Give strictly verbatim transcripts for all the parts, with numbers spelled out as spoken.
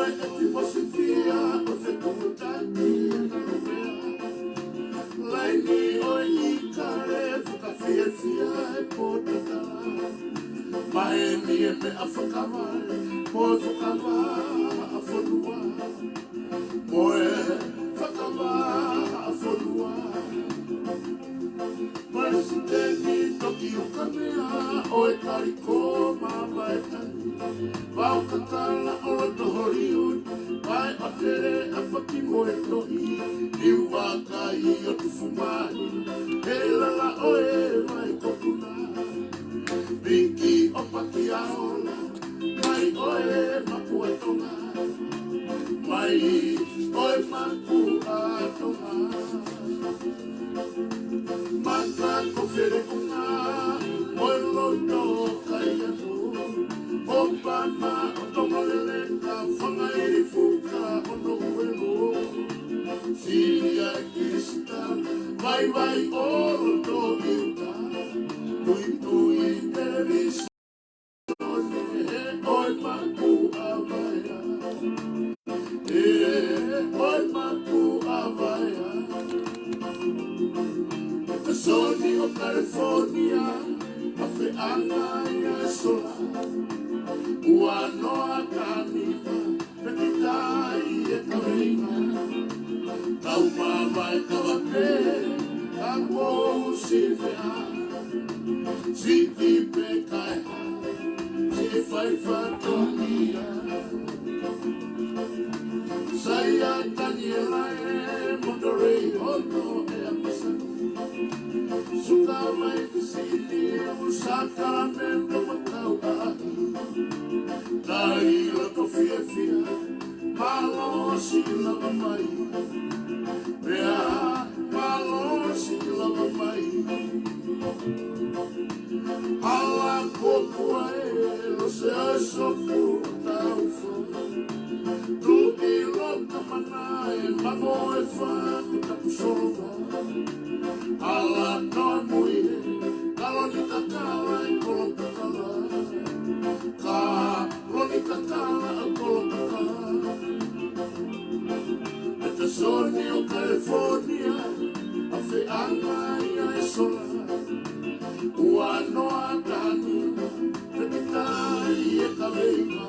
ʻEti Mosifia ʻo Fetuʻutaki ʻa Kalupea. Laini ʻo e ʻIkale fakafiefia e pōtatala. Maheni e meʻa fakavale, mo e fakavahaʻafonua. Mo e fakavahaʻafonua. Palesiteni Tokiuka Mea ʻo e Kaliko Mavaetai. Vao kakala ʻo loto Holiuti, vae ʻo Tele ʻa Paki mo e Tohi, liu vakai ʻo tufu mai, he lala ʻo e vai ko Puna. Viki ʻo Pakiaola, mai ʻo e Makuʻa Tonga, mai ʻo e Makuʻa Tonga. Maka ko Felekonga, ʻo e loto Kaiato, ʻo Pama ʻo Tongaleleka, Fangaʻilifuka ʻo Noʻuelo, Silia ʻe Kilisitala, vaivai ʻo loto ʻIuta, tuitui ʻe Visi ʻo e Makuʻa Vaea. ʻE, ʻo e Makuʻa Vaea. ʻEta Soni ʻo Kalifonia, ʻa feʻanga ia e sola. Ua noa tani ma, peki tai e kaveinga. Tau mama e kava pē, ka mou si meʻa. Siʻi pē kae hā, siʻi fai fatongia. Saia Taniela e Monterey ono e Amasani. Suka mai Visini ʻo Sakalamento mo Kauaʻi. Taila ko fiefia, mālō siʻi lava mai. Pea mālō siʻi lava mai. Ala ko kua e lo se aso ku tau fo. Tuʻi lo kamana e mamo e fa ku taku solova. Ala no mui e kalo ni kakala e kolo kakala. Ka Loni kakala ʻa kolo kakala. ʻEta Soni ʻo Kalifonia, ʻa feʻanga ia e sola. Ua noa tani ma, peki tai e kaveinga.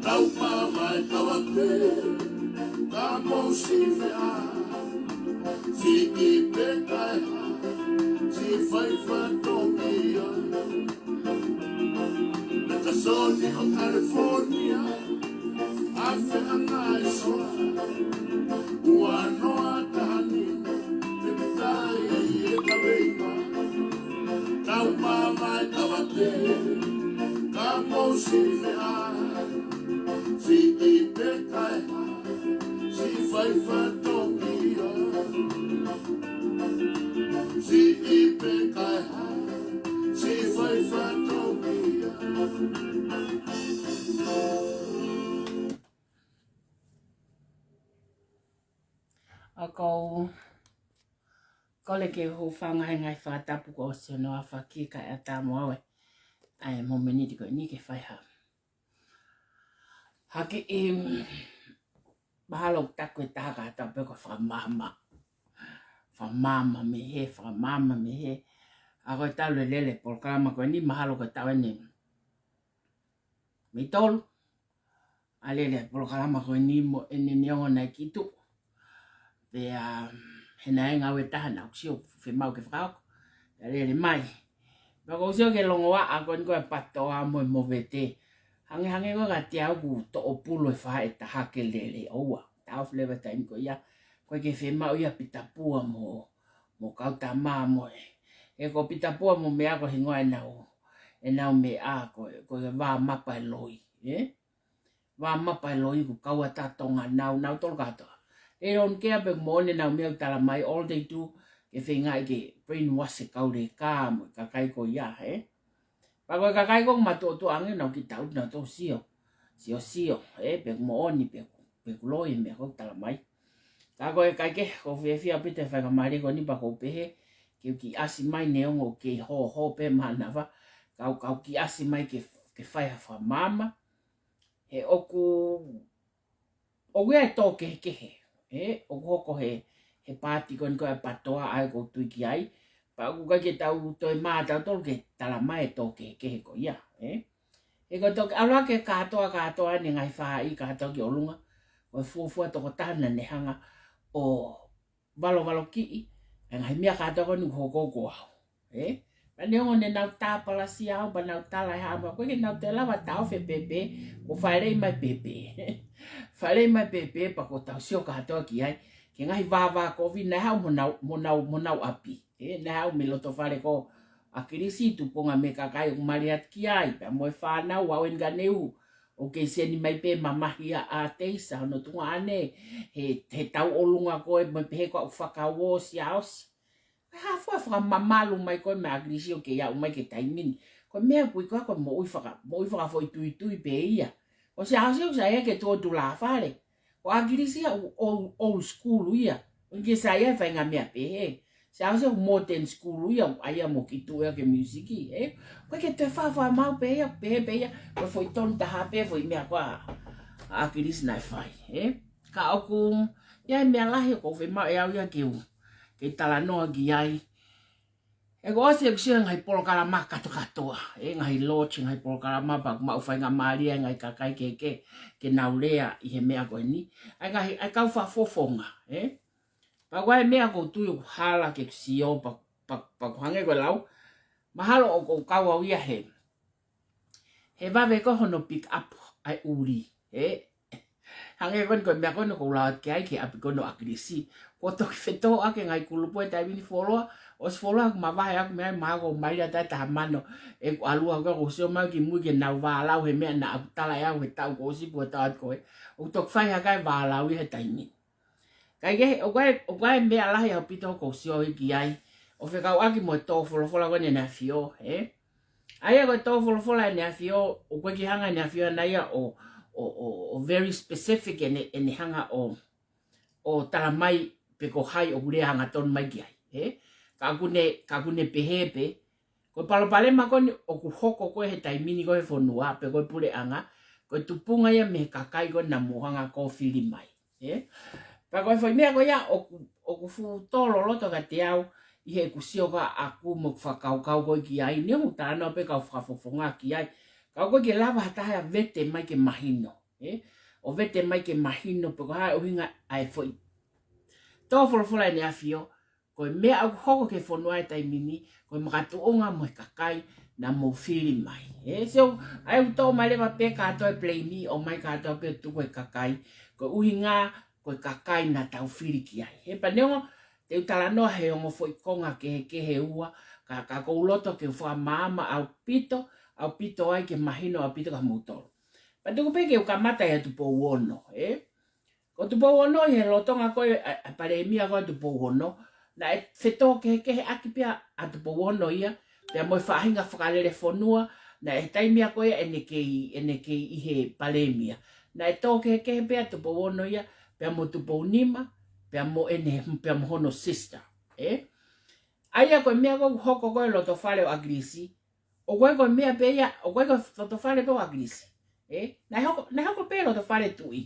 Tau mama e kava pē, ka mou si meʻa. Siʻi pē kae hā, siʻi fai fatongia. ʻEta Soni ʻo Kalifonia, ʻa feʻanga e sola. Ua noa tani ma, peki tai e kaveinga. Tau mama e kava pē, ka mou si meʻa. Siʻi pē kae hā, siʻi fai fatongia. Siʻi pē kae hā, siʻi fai fatongia. ʻOku ou kole ke u hūfanga he ngaahi fakatapu kuo ʻosi hono aofaki kae ʻatā mo au e, ʻa e momeniti ko eni ke fai ha hake i, mahalo taku e taha ka tau pē ko e fakamaama. Fakamaama mei he, fakamaama mei he. ʻA ko e tau lele e polokalama ko eni, mahalo ko e tau eni mei tolu. ʻA lele e polokalama ko eni mo ʻene neongo naʻe kiʻi tuʻu. Pea, he naʻe ngāue taha naʻa ku sio fiemaʻu ke fakahoko. Pea lele mai. Pea ʻoku ou sio ki he longoaʻa ko eni ko e PTOA mo e Movete. Hangehangē ko e ngaahi ʻaho ʻoku toʻo pulu e faʻē taha ke lele ʻoua. Taʻofi leva e taimi ko ia. ʻOku ʻikai ke fiemaʻu ia Pita Pua mo, mo Kautama mo e. He ko Pita Pua mo Meʻa ko e hingoa ʻenau, ʻenau meʻa ko, ko e vā mapa e loi, ē? Vā mapa e loi ʻoku kau atu ʻa Tonga nau, nau tolo kātoa. They don't care pe ʻoku moʻoni ʻenau meʻa ʻoku tala mai, all they do, ke feingaʻi ke brainwash e kau leka mo e kakai ko ia, ē? Pea ko e kakai ko ē ʻoku matuʻotuʻa ange nau kiʻi tau nau tō sio. Sio sio, ē, pe ʻoku moʻoni, pe ʻoku, pe ʻoku loi e meʻa ʻoku tala mai. Ka ko e kakai ke, ʻoku ou fiefia ʻaupito he faingamālie ko eni pea ʻoku ou pehē, ke u kiʻi ʻasi mai neongo ʻoku kei hōhō pē mānava, ka u, ka u kiʻi ʻasi mai ke, ke fai ha fakamaama. He ʻoku ʻOku ʻi ai e tō kehekehe, ē, ʻoku hoko he, he paati ko eni ko e PTOA ʻa ia ʻoku ou tui ki ai. Pea ʻoku ʻikai ke tau toe mātautolu ke tala mai e tō kehekehe ko ia, ē. He ko e toki ʻalu hake kātoa, kātoa ʻene ngaahi faʻahi kātoa ki ʻolunga, ko e fuofua tokotaha naʻa ne hanga ʻo valovalokiʻi e ngaahi meʻa kātoa ko eni ʻoku hoko ko au. Ē? Pea neongo ne nau tāpalasia au, pea nau tala e hā, pea ʻoku ʻikai ke nau toe lava taʻofi e pēpē, ko e fāʻeleʻi mai pēpē. Fāʻeleʻi mai pēpē, pea ko ʻetau sio kātoa ki ai, ki he ngaahi vāvā kovi naʻe haʻu mo honau, mo honau, mo honau ʻapi. Ē? Naʻe haʻu mei loto fale ko ʻAkilisi, tupunga mei he kakai ʻoku mali atu ki ai, pea mo e fānau, ʻa eni ka ne u, ʻoku kei seni mai pē mamahi ʻa ʻAteisa, hono tuongaʻane, he, he tauʻolunga ko ē, mo e pehē ko ʻeku fakauō Siaosi. Ko e hā fua e fakamamalu mai ko ē mei ʻAkilisi ʻoku kei aʻu mai ki he taimi ni. Ko e meʻa ʻoku ʻikai ko e moʻui faka-, moʻui fakafoʻituitui pē ia. Ko Siaosi ʻoku sai ia ke tuʻu ʻo tulāfale. Ko ʻAkilisi ia ʻoku old, old school ia. ʻOku ʻikai ke sai ia e faʻahinga meʻa pehē. Siaosi ʻoku modern school ia, ʻoku ʻai ia mo e kituʻu ia ki he music, ē? ʻOku ʻikai ke toe faʻa-, faʻa-, maʻu pē ia, pehē pē ia, ko e foʻi tonu taha pē, foʻi meʻa ko ē ʻa ʻAkilisi naʻe fai, ē? Ka ʻoku ʻi ai e meʻa lahi ʻoku ou fiemaʻu ʻe au ia ke u, ke talanoa ki ai. He kuo ʻosi ʻeku sio he ngaahi polokalama kātoa kātoa, ē, ngaahi launch, ngaahi polokalama pea ʻoku maʻu faingamālie e ngaahi kakai kehekehe ke nau lea ʻi he meʻa ko eni. ʻA e ngaahi, ʻa e kau fakafofonga, ē? Pea ko e meʻa ʻoku ou tui ʻoku hala ke sio pea, pea, pea ʻoku hangē ko e lau. Mahalo ʻoku ou kau au ia he, he vave ko ē hono pick up ʻa e ʻuli, ē? Hangē ko eni ko e meʻa ko eni ʻoku ou lau atu ki ai ki he ʻapi ko eni ʻo ʻAkilisi. Kuo toki fetōʻaki e ngaahi kulupu he taimi ni fuoloa, ʻosi fuoloa ʻoku mavahe ʻaku meʻa mahalo ʻoku maila taʻe taha mano, ʻeku ʻalu au ka ʻoku ou sio mai ki mui ke nau vālau he meʻa naʻa ku tala ʻe au he taʻu kuo ʻosi pea tau atu ko ē. ʻOku toki fai hake e vālau ia he taimi ni. Kae kehe, ʻoku ʻi ai, ʻoku ʻi ai e meʻa lahi ʻaupito ʻoku ou sio ki ai, ʻo fekauʻaki mo e tō folofola ko eni ʻa e ʻEne ʻAfio, ē? ʻA ia ko e tō folofola ʻa e ʻEne ʻAfio, ʻoku ʻikai ke hanga ʻe he ʻEne ʻAfio ʻana ia ʻo, ʻo, ʻo, ʻo very specific ʻene, ʻene hanga ʻo, ʻo tala mai pe ko hai ʻoku lea hangatonu mai ki ai, ē? Ka ʻoku ne, ka ʻoku ne pehē pē, ko e palopalema ko eni ʻoku hoko ko ē he taimi ni ko ē he fonua, pe ko e puleʻanga, ko e tupunga ia mei he kakai ko ē naʻa mou hanga ʻo fili mai, ē? Pea ko e foʻi meʻa ko ia ʻoku, ʻoku fuʻu tō loloto kiate au ʻi heʻeku sio ko ē ʻaʻaku mo ʻeku fakakaukau ko ē ki ai, neongo ʻeku talanoa pē kau fakafofonga ki ai. Ka ʻoku ʻikai ke lava ha taha ia ʻo vete mai ke mahino, ē? ʻO vete mai ke mahino pe ko e hā e ʻuhinga ʻa e foʻi tō folofola ʻa e ʻEne ʻAfio, ko e meʻa ʻoku hoko ki he fonua he taimi ni, ko e makatuʻunga mo e kakai naʻa mou fili mai. Ē, so, ʻa ia ʻoku toʻo mai leva pē kātoa e blame ʻo ʻomai kātoa pē ʻo tuku he kakai, ko e ʻuhinga ko e kakai naʻa tau fili ki ai. Ē, pea neongo te u talanoa he ongo foʻi konga kehekehe ʻe ua, ka, ka ʻoku ou loto ke u fakamaama ʻaupito, ʻaupito ai ke mahino ʻaupito kia moutolu. Pea tuku pē ke u kamata ʻia Tupou Ono, ē? Ko Tupou Ono ʻi he lolotonga ko ē ʻa, ʻa e palēmia ko ē ʻa Tupou Ono, naʻe fetōkehekeheʻaki pē ʻa Tupou Ono ia, pea mo e faʻahinga fakalele fonua, naʻe he taimi ia ko ē ʻene kei, ʻene kei ʻi he palēmia. Naʻe tōkehekehe pē ʻa Tupou Ono ia, pea mo Tupou Nima, pea mo ʻene, pea mo hono sister. Ē? ʻA ia ko e meʻa ko ē ʻoku hoko ko ē loto fale ʻo ʻAkilisi, ʻoku ʻikai ko e meʻa pē ia, ʻoku ʻikai ko e loto fale pē ʻo ʻAkilisi. Ē, naʻe hoko, naʻe hoko pē loto fale tuʻi.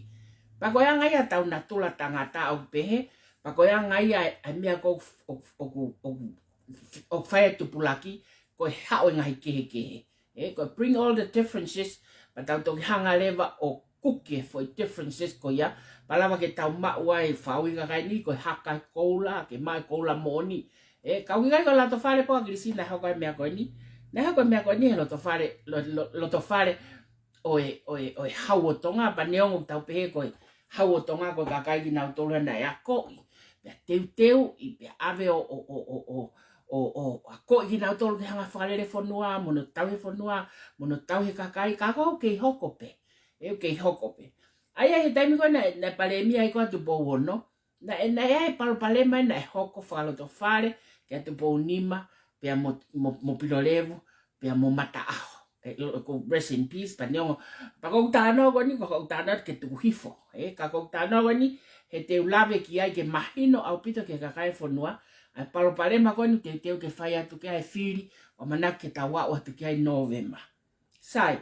Pea ko e anga ia ʻetau natula tangata ʻoku pehē, pea ko e anga ia ʻa e meʻa ko ē ʻoku, ʻoku, ʻoku, ʻoku fai e tupulaki, ko e haʻu e ngaahi kehekehe. Ē, ko e bring all the differences, pea tau toki hanga leva ʻo kuki e foʻi differences ko ia, pea lava ke tau maʻu ai e faʻu ʻi he kakai ni, ko e haka e koula, ke maʻu e koula moʻoni. Ē, ka ʻoku ʻikai ko e loto fale pē ʻo ʻAkilisi naʻe hoko ai e meʻa ko eni. Naʻe hoko e meʻa ko eni he loto fale, lo-, lo-, loto fale ʻo e, ʻo e, ʻo e Hau ʻo Tonga, pea neongo ʻoku tau pehē ko e Hau ʻo Tonga ko e kakai kinautolu naʻe akoʻi, pea teuteuʻi, pea ʻave ʻo, ʻo, ʻo akoʻi kinautolu ke hanga ʻo fakalele fonua, mo hono tauhi e fonua, mo hono tauhi e kakai, ka ko e kei hoko pē. Ē, kei hoko pē. ʻA ia he taimi ko ē naʻe, naʻe palēmia ai ko ē ʻa Tupou Ono, naʻe, naʻe ʻi ai e palopalema naʻe hoko fakaloto fale kia Tupou Nima, pea mo, mo, mo Pilolevu, pea mo Mataʻaho. Ē, lo-, ko e rest in peace, pea neongo. Pea ko ʻeku talanoa ko eni, ko ʻeku talanoa ke tuku hifo. Ē, ka ko ʻeku talanoa ko eni, he te u lave ki ai ke mahino ʻaupito ki he kakai e fonua, ʻa e palopalema ko eni teuteu ke fai atu ki ai e fili, ʻo ʻamanaki ke tau aʻu atu ki ai Nōvema. Sai,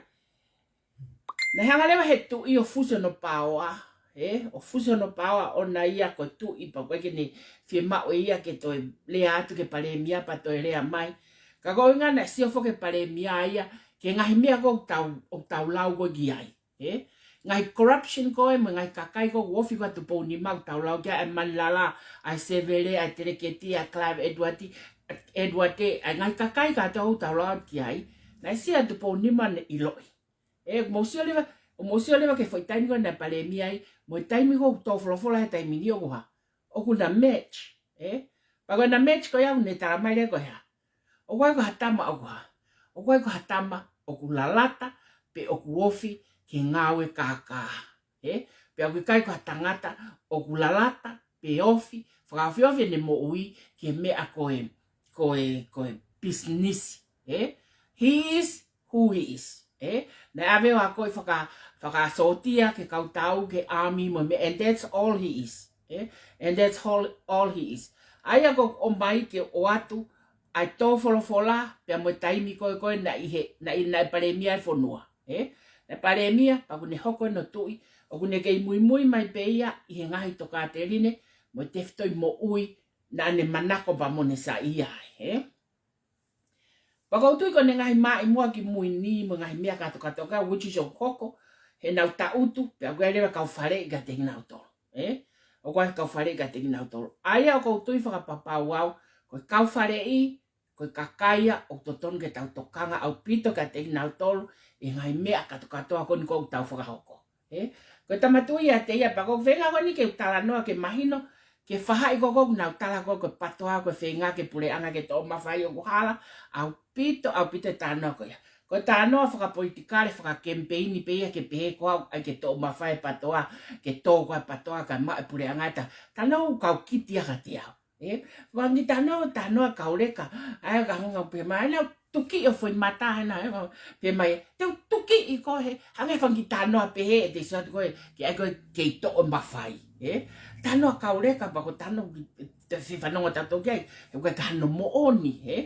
naʻe hanga leva he tuʻi ʻo fusi hono paoa, ʻE, ʻo fusi hono paoa ʻoʻona ia ko e tuʻi pea ʻoku ʻikai ke ne fiemaʻu ʻe ia ke toe lea atu ki he palēmia pea toe lea mai. Ka ko e ʻuhinga naʻe sio foki e palēmia ia ki he ngaahi meʻa ko ē ʻoku tau, ʻoku tau lau ko ē ki ai. ʻE, ngaahi corruption ko ē mo e ngaahi kakai ko ē ʻoku ofi ko ē ʻa Tupou Nima ʻoku tau lau ki ai, ʻa e Manilala, ʻa e Sevele, ʻa e Teleketi, ʻa e Clive Edward, Edward, ʻa e ngaahi kakai kātoa ʻoku tau lau ki ai. Naʻe sio ʻa Tupou Nima ʻo ne ʻiloʻi. ʻE, ʻoku mou sio leva, ʻoku mou sio leva ki he foʻi taimi ko ē naʻe palēmia ai, mo e taimi ko ē ʻoku tō folofola he taimi ni ʻoku hā. ʻOku na match, ʻe? Pea ko ʻena match ko ia ʻoku ne tala mai leva ko e hā. ʻOku ʻikai ko ha tama ʻoku hā. ʻOku ʻikai ko ha tama ʻoku lalata pe ʻoku ofi ki he ngāue kākā. ʻE? Pea ʻoku ʻikai ko ha tangata ʻoku lalata pe ofi, fakaofiofi ʻene moʻui ki he meʻa ko ē, ko e, ko e business. ʻE? He is who he is. ʻE? Naʻe ʻave ʻo akoʻi faka, fakasōtia ki he kau tau, ki he army mo e meʻa, and that's all he is. ʻE? And that's all, all he is. ʻA ia ko e ʻomai ke ʻoatu ʻa e tō folofola, pea mo e taimi ko ē ko ē naʻe ʻi he, naʻe, naʻe palēmia e fonua. ʻE? Naʻe palēmia, pea ʻoku ne hoko ʻene tuʻi, ʻoku ne kei muimui mai pē ia ʻi he ngaahi tokāteline, mo e tefitoʻi moʻui, naʻa ne manako pea mo ne saiʻia ai, ʻe? Pea ʻoku ou tui ko ʻene ngaahi maʻi muʻa ki mui ni mo e ngaahi meʻa kātoa kātoa, which is ʻoku hoko, heʻenau taʻutu, pea ʻoku ʻi ai leva e kau faleʻi kiate kinautolu. ʻE? ʻOku ʻi ai e kau faleʻi kiate kinautolu. ʻA ia ʻoku ou tui fakapapau au, ko e kau faleʻi, ko e kakai ia ʻoku totonu ke tau tokanga ʻaupito kiate kinautolu, ʻi he ngaahi meʻa kātoa kātoa ko eni ʻoku tau fakahoko. ʻE? Ko e tama tuʻi ʻiate ia pea ko e feinga ko eni ke u talanoa ke mahino, ki he faʻahi ko ē ʻoku nau tala ko ē ko e PATOA, ko e feinga ke puleʻanga ke toʻo mafai, ʻoku hala ʻaupito, ʻaupito e talanoa ko ia. Ko e talanoa fakapolitikale, fakakemipeini pē ia ke pehē ko au ʻai ke toʻo mafai e PATOA, ke tō ko ē e PATOA, kae maʻu e puleʻanga, ʻa e ta, talanoa ʻoku kau kiti ia kiate au. ʻE, fanga kiʻi talanoa, talanoa kauleka, ʻa ia ka hanga pē mai, ʻenau tuki ʻo foʻi mata, ʻenau, ʻenau, pē mai, te u tuki ʻi ko ē, hangē fanga kiʻi talanoa pehē, ʻe te sio atu ko ē, ke ʻai ko ē kei toʻo mafai, ʻe? Talanoa kauleka, pea ko e talanoa, te se fanongo tautolu ki ai, he ʻoku ʻikai ko hano moʻoni, ʻe?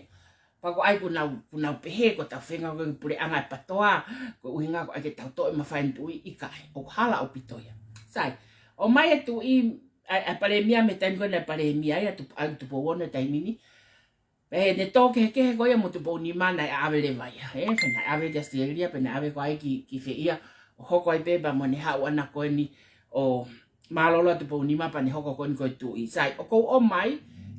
Pea ko e ʻai ʻoku nau, ʻoku nau pehē, ko ʻetau feinga ko ē ke puleʻanga e PATOA, ko e ʻuhinga ko e ʻai ke tau toʻo e mafai ʻa e tuʻi, ʻikai, ʻoku hala ʻaupito ia. Sai, ʻomai e tuʻi, ʻa e, ʻa e palēmia mei he taimi ko ē naʻe palēmia ai ʻa Tup-, ʻa Tupou Ono he taimi ni. Pea ne tō kehekehe ko ia mo Tupou Nima naʻe ʻave leva ia. ʻE, pea naʻe ʻave ki ʻAositelēlia, pea naʻe ʻave ko ē ki, ki fē ia, ʻo hoko ai pē pea mo ʻene haʻu ʻana ko eni ʻo mālōlō ʻa Tupou Nima pea ne hoko ko eni ko e tuʻi. Sai, ʻoku ou ʻomai,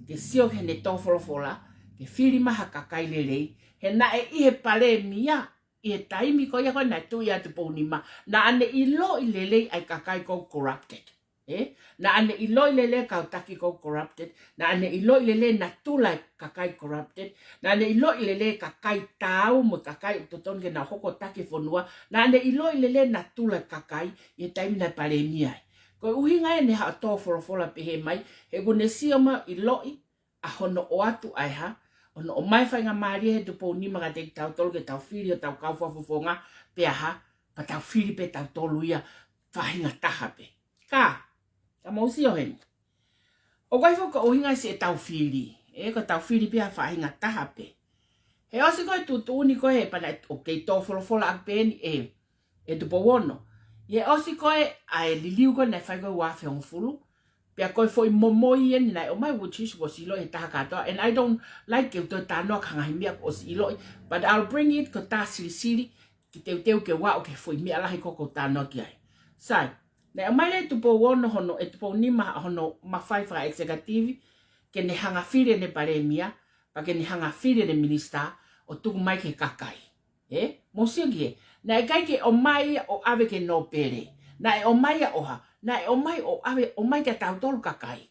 ke sio ki heʻene tō folofola, ke fili mai ha kakai lelei, he naʻe ʻi he palēmia, ʻi he taimi ko ia ko ē naʻe tuʻi ai ʻa Tupou Nima, naʻa ne ʻiloʻi lelei ʻa e kakai ko ē corrupted. ʻE? Naʻa ne ʻiloʻi lelei e kau taki ko ē corrupted, naʻa ne ʻiloʻi lelei e natula e kakai corrupted, naʻa ne ʻiloʻi lelei e kakai taau mo e kakai ʻoku totonu ke nau hoko ʻo taki e fonua, naʻa ne ʻiloʻi lelei e natula e kakai ʻi he taimi naʻe palēmia ai. Ko e ʻuhinga ia ʻene haʻu ʻo tō folofola pehē mai, he ʻoku ne sio mai ʻo ʻiloʻi ʻa hono ʻoatu ʻa e hā, hono ʻomai e faingamālie ʻe Tupou Nima kiate kitautolu ke tau fili hotau kau fakafofonga, pea hā, pea tau fili pē tautolu ia faʻahinga taha pē. Ka, ka mou sio heni. ʻOku ʻi ai foki e ʻuhinga siʻetau fili, ʻe, ko ʻetau fili pē ia faʻahinga taha pē. He ʻosi ko ē e tuʻutuʻuni ko ē, pea naʻe, ʻoku kei tō folofola ʻaki pē eni ʻe, ʻe Tupou Ono. ʻI he ʻosi ko ē ʻa e liliu ko ē naʻe fai ko ē ua afe hongofulu, pea ko e foʻi momoi eni naʻe ʻomai, which is ʻoku ʻosi ʻiloʻi ʻe he taha kātoa. And I don't like ke u toe talanoa ki ha ngaahi meʻa kuo ʻosi ʻiloʻi, but I'll bring it ko e tā silisili, ke teuteu ke u aʻu ki he foʻi meʻa lahi ko ē ʻoku ou talanoa ki ai. Sai, naʻe ʻomai leva ʻe Tupou Ono hono, ʻe Tupou Nima hono mafai faka-executive, ke ne hanga ʻo fili ʻene palēmia, pea ke ne hanga ʻo fili ʻene minisitā, ʻo tuku mai ki he kakai. ʻE? Mou sio ki ai. Naʻe ʻikai ke ʻomai ia ʻo ʻave ki he nōpele. Naʻe ʻomai ia ʻo hā. Naʻe ʻomai ʻo ʻave, ʻomai kia tautolu kakai.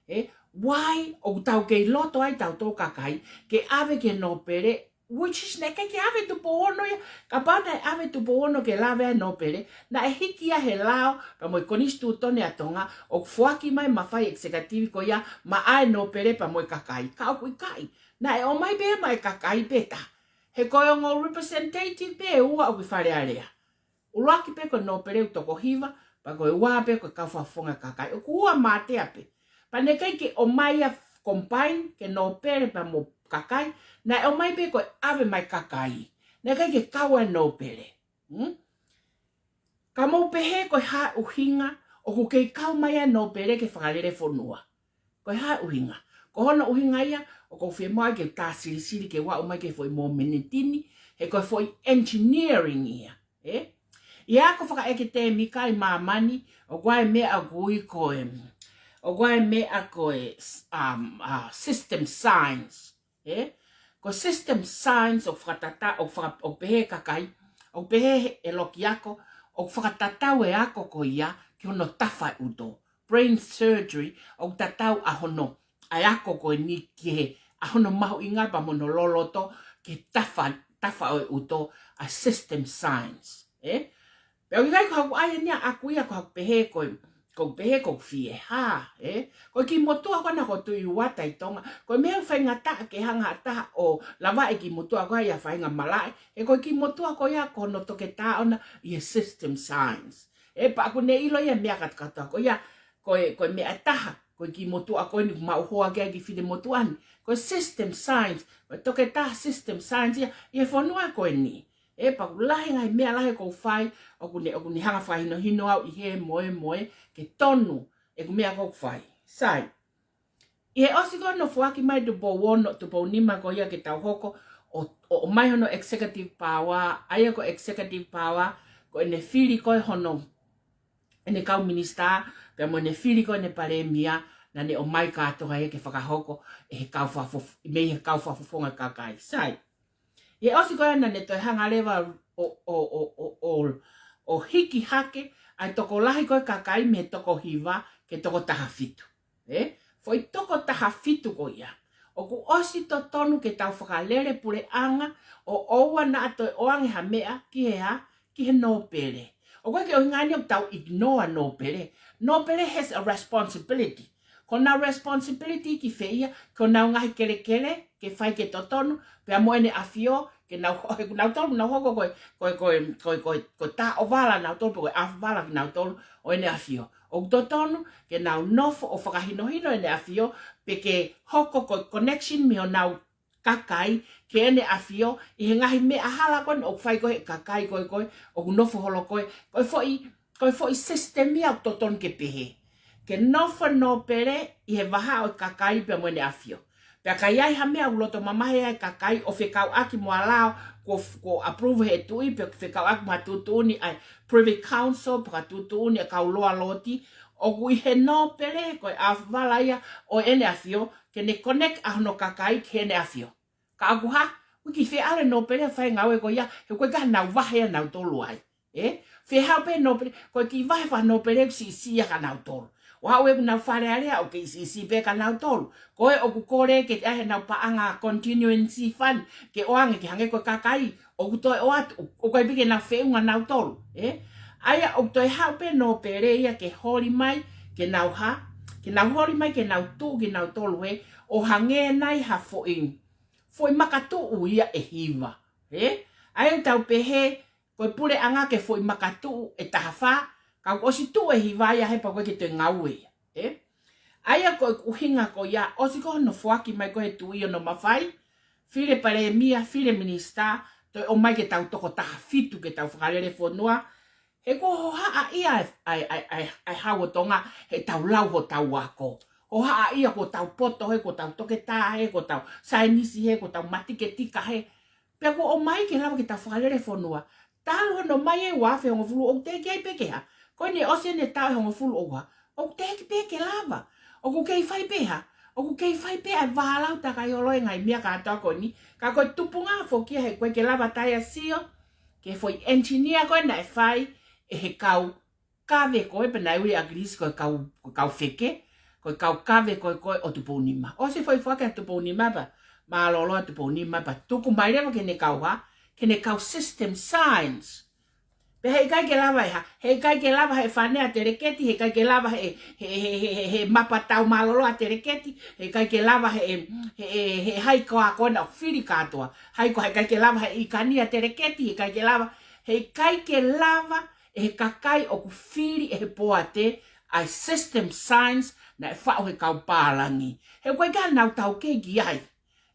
ʻE? Why ʻoku tau kei loto ai tautolu kakai ke ʻave ki he nōpele, which is naʻe ʻikai ke ʻave ʻe Tupou Ono ia. Kapau naʻe ʻave ʻe Tupou Ono ke lave ai e nōpele, naʻe hiki ia he lao, pea mo e konisitūtone ʻa Tonga, ʻoku foaki mai e mafai executive ko ia maʻa e nōpele pea mo e kakai. Ka ʻoku ʻikai. Naʻe ʻomai pē ia maʻa e kakai pē taha. He ko e ongo representative pē ʻe ua ʻoku ʻi Fale Alea. ʻUluaki pē ko e nōpele ʻoku toko hiva, pea ko e ua pē ko e kau fakafofonga kakai. ʻOku ua mātea pē. Pea naʻe ʻikai ke ʻomai ia combine ke nōpele pea mo kakai. Naʻe ʻomai pē ko e ʻave maʻa e kakai. Naʻe ʻikai ke kau ai e nōpele. Hmm? Ka mou pehē ko e hā e ʻuhinga ʻoku kei kau mai ʻa e nōpele ke fakalele fonua. Ko e hā e ʻuhinga? Ko hono ʻuhinga ia ʻoku ou fiemaʻu ke tā silisili ke u aʻu mai ki he foʻi mōmeniti ni, he ko e foʻi engineering ia. Ē? ʻI he ako fakaʻeketēmika ʻi māmani, ʻoku ʻi ai e meʻa ʻoku ui ko e, ʻoku ʻi ai e meʻa ko e, um, uh, system science. Ē? Ko e system science ʻoku fakatata-, ʻoku faka-, ʻoku pehē kakai, ʻoku pehē ʻe he loki ako, ʻoku fakatatau e ako ko ia ki hono tafa e ʻuto. Brain surgery, ʻoku tatau ʻa hono, ʻa e ako ko eni ki he, ʻa hono mahuʻinga pea mo hono loloto ki he tafa, tafa ʻo e ʻuto, ʻa e system science. Ē? Pea ʻoku ʻikai ko haʻaku ʻai eni ʻaʻaku ia ko haʻaku pehē ko e, ko e pehē ko e fie hā, ē? Ko e kiʻi motuʻa ko ena ko Tuʻi Uata ʻi Tonga, ko e meʻa faingataʻa ke hanga ha taha ʻo lava e kiʻi motuʻa ko ia fainga malaʻe, he ko e kiʻi motuʻa ko ia ko hono toketā ʻona ʻi he system science. Ē, pea ʻoku ne ʻilo ia meʻa kātoa ko ia, ko e, ko e meʻa taha, ko e kiʻi motuʻa ko eni ʻoku mau hoa ki ai kiʻi fine motuʻa ni, ko e system science, ko e toketā system science ia, ʻi he fonua ko eni. Ē, pea ʻoku lahi ngaahi meʻa lahi ʻoku ou fai, ʻoku ne, ʻoku ne hanga fakahinohino au ʻi he mo e mo e, ke tonu ʻeku meʻa ʻoku ou fai. Sai. ʻI he ʻosi ko hono foaki mai Tupou Ono, Tupou Nima ko ia ke tau hoko, ʻo, ʻo, ʻomai hono executive power, ʻa ia ko e executive power, ko ʻene fili ko ē hono, ʻene kau minisitā, pea mo ʻene fili ko ē ʻene palēmia, naʻa ne ʻomai kātoa ia ke fakahoko, ʻe he kau fakafof-, mei he kau fakafofonga kakai. Sai. ʻI he ʻosi ko ia naʻa ne toe hanga leva ʻo, ʻo, ʻo, ʻo, ʻo, ʻo hiki hake ʻa e tokolahi ko ē kakai mei he toko hiva ki he toko taha fitu. Ē? Foʻi toko taha fitu ko ia. ʻOku ʻosi totonu ke tau fakalele puleʻanga ʻo ʻoua naʻa toe ʻoange ha meʻa ki he hā, ki he nōpele. ʻOku ʻikai ke ʻuhinga eni ʻoku tau ignore nōpele. Nōpele has a responsibility. Ko honau responsibility ki fē ia, ko honau ngaahi kelekele, ke fai ke totonu, pea mo ʻEne ʻAfio, ke nau, he ʻoku nau tolu, nau hoko ko e, ko e, ko e, ko e, ko e, ko e taʻovala nau tolu, pe ko e ʻaovala ki nau tolu, ʻo ʻEne ʻAfio. ʻOku totonu, ke nau nofo ʻo fakahinohino ʻEne ʻAfio, pe ke hoko ko e connection mei honau kakai, ki ʻEne ʻAfio, ʻi he ngaahi meʻa hala ko eni ʻoku fai ko ē ʻe he kakai ko ē ko ē, ʻoku nofo holo ko ē, ko e foʻi, ko e foʻi system ia ʻoku totonu ke pehē. Ke nofo nōpele ʻi he vahaʻa ʻo e kakai pea mo ʻEne ʻAfio. Pea ka ʻi ai ha meʻa ʻoku loto mamahi ai e kakai ʻo fekauʻaki mo e lao, kuo, kuo approve ʻe he tuʻi, pe fekauʻaki mo ha tuʻutuʻuni ʻa e Privy Council, pe ko ha tuʻutuʻuni ʻa e kau loalooti, ʻoku ʻi he nōpele ko e ʻaovala ia ʻo ʻEne ʻAfio, ke ne connect ʻa hono kakai ki heʻene ʻafio. Ka ʻoku hā, ʻoku ʻikai ke fie ʻalu e nōpele ʻo fai e ngāue ko ia, he ʻoku ʻikai ke nau vahe ʻa nautolu ai. Ē? Fie haʻu pē nōpele, ko e kiʻi vahe fakanōpele ʻoku siʻisiʻi ia kia nautolu. ʻO aʻu ʻenau Fale Alea ʻoku kei siʻisiʻi pē kia nautolu. Ko ē ʻoku kole ke ʻai ʻenau paʻanga continuancy fund, ke ʻoange ke hangē ko e kakai, ʻoku toe ʻoatu, ʻoku ʻikai pē ke nau feʻunga nautolu, ē? ʻA ia ʻoku toe haʻu pē nōpele ia ke holi mai, ke nau hā, ke nau holi mai, ke nau tuʻu kinautolu ē, ʻo hangē nai ha foʻi, foʻi makatuʻu ia ʻe hiva, ē? ʻA ia ʻoku tau pehē, ko e puleʻanga ko e foʻi makatuʻu ʻe taha fā, ka kuo ʻosi tuʻu e hiva ia he pea ʻoku ʻikai ke toe ngāue ia. Ē? ʻA ia ko e ʻuhinga ko ia, ʻosi ko hono foaki mai ko ē ʻe he tuʻi hono mafai, fili e palēmia, fili e minisitā, toe ʻomai ke tau toko taha fitu ke tau fakalele fonua, he kuo hohaʻa ia ʻa e, ʻa e, ʻa e, ʻa e, ʻa e Hau ʻo Tonga, heʻetau lau hotau ako. Hohaʻa ia kuo tau poto he, kuo tau toketā he, kuo tau saienisi he, kuo tau matematika he. Pea kuo ʻomai ke lava ke tau fakalele fonua. Talu hono mai e ua afe hongofulu ʻoku teʻeki ai pē ke hā. Ko eni ʻosi eni e taʻu ʻe hongofulu ʻoku hā. ʻOku teʻeki pē ke lava. ʻOku kei fai pē hā. ʻOku kei fai pē ʻa e vālau takai holo e ngaahi meʻa kātoa ko eni. Ka ko e tupunga foki ia he ʻoku ʻikai ke lava taia sio. Ke foʻi engineer ko ē naʻe fai ʻe he kau kave ko ē pea naʻe ui ʻe ʻAkilisi ko e kau, ko e kau feke. Ko e kau kave ko ē ko ē ʻo Tupou Nima. ʻOsi foʻi foaki ʻa Tupou Nima pea mālōlō ʻa Tupou Nima pea tuku mai leva ki heʻene kau hā, ki heʻene kau system science. Pea heʻikai ke lava e hā, heʻikai ke lava he fane ʻa Teleketi, heʻikai ke lava he, he, he mapa tau mālōlō ʻa Teleketi, heʻikai ke lava he, he, he, he hai ko ā ko ena ʻoku fili kātoa. Hai ko ā heʻikai ke lava he ʻikani ʻa Teleketi, heʻikai ke lava, heʻikai ke lava ʻe he kakai ʻoku fili ʻe he poate ʻa e system science naʻe faʻu he kau pālangi. He ʻoku ʻikai ke nau taukei ki ai.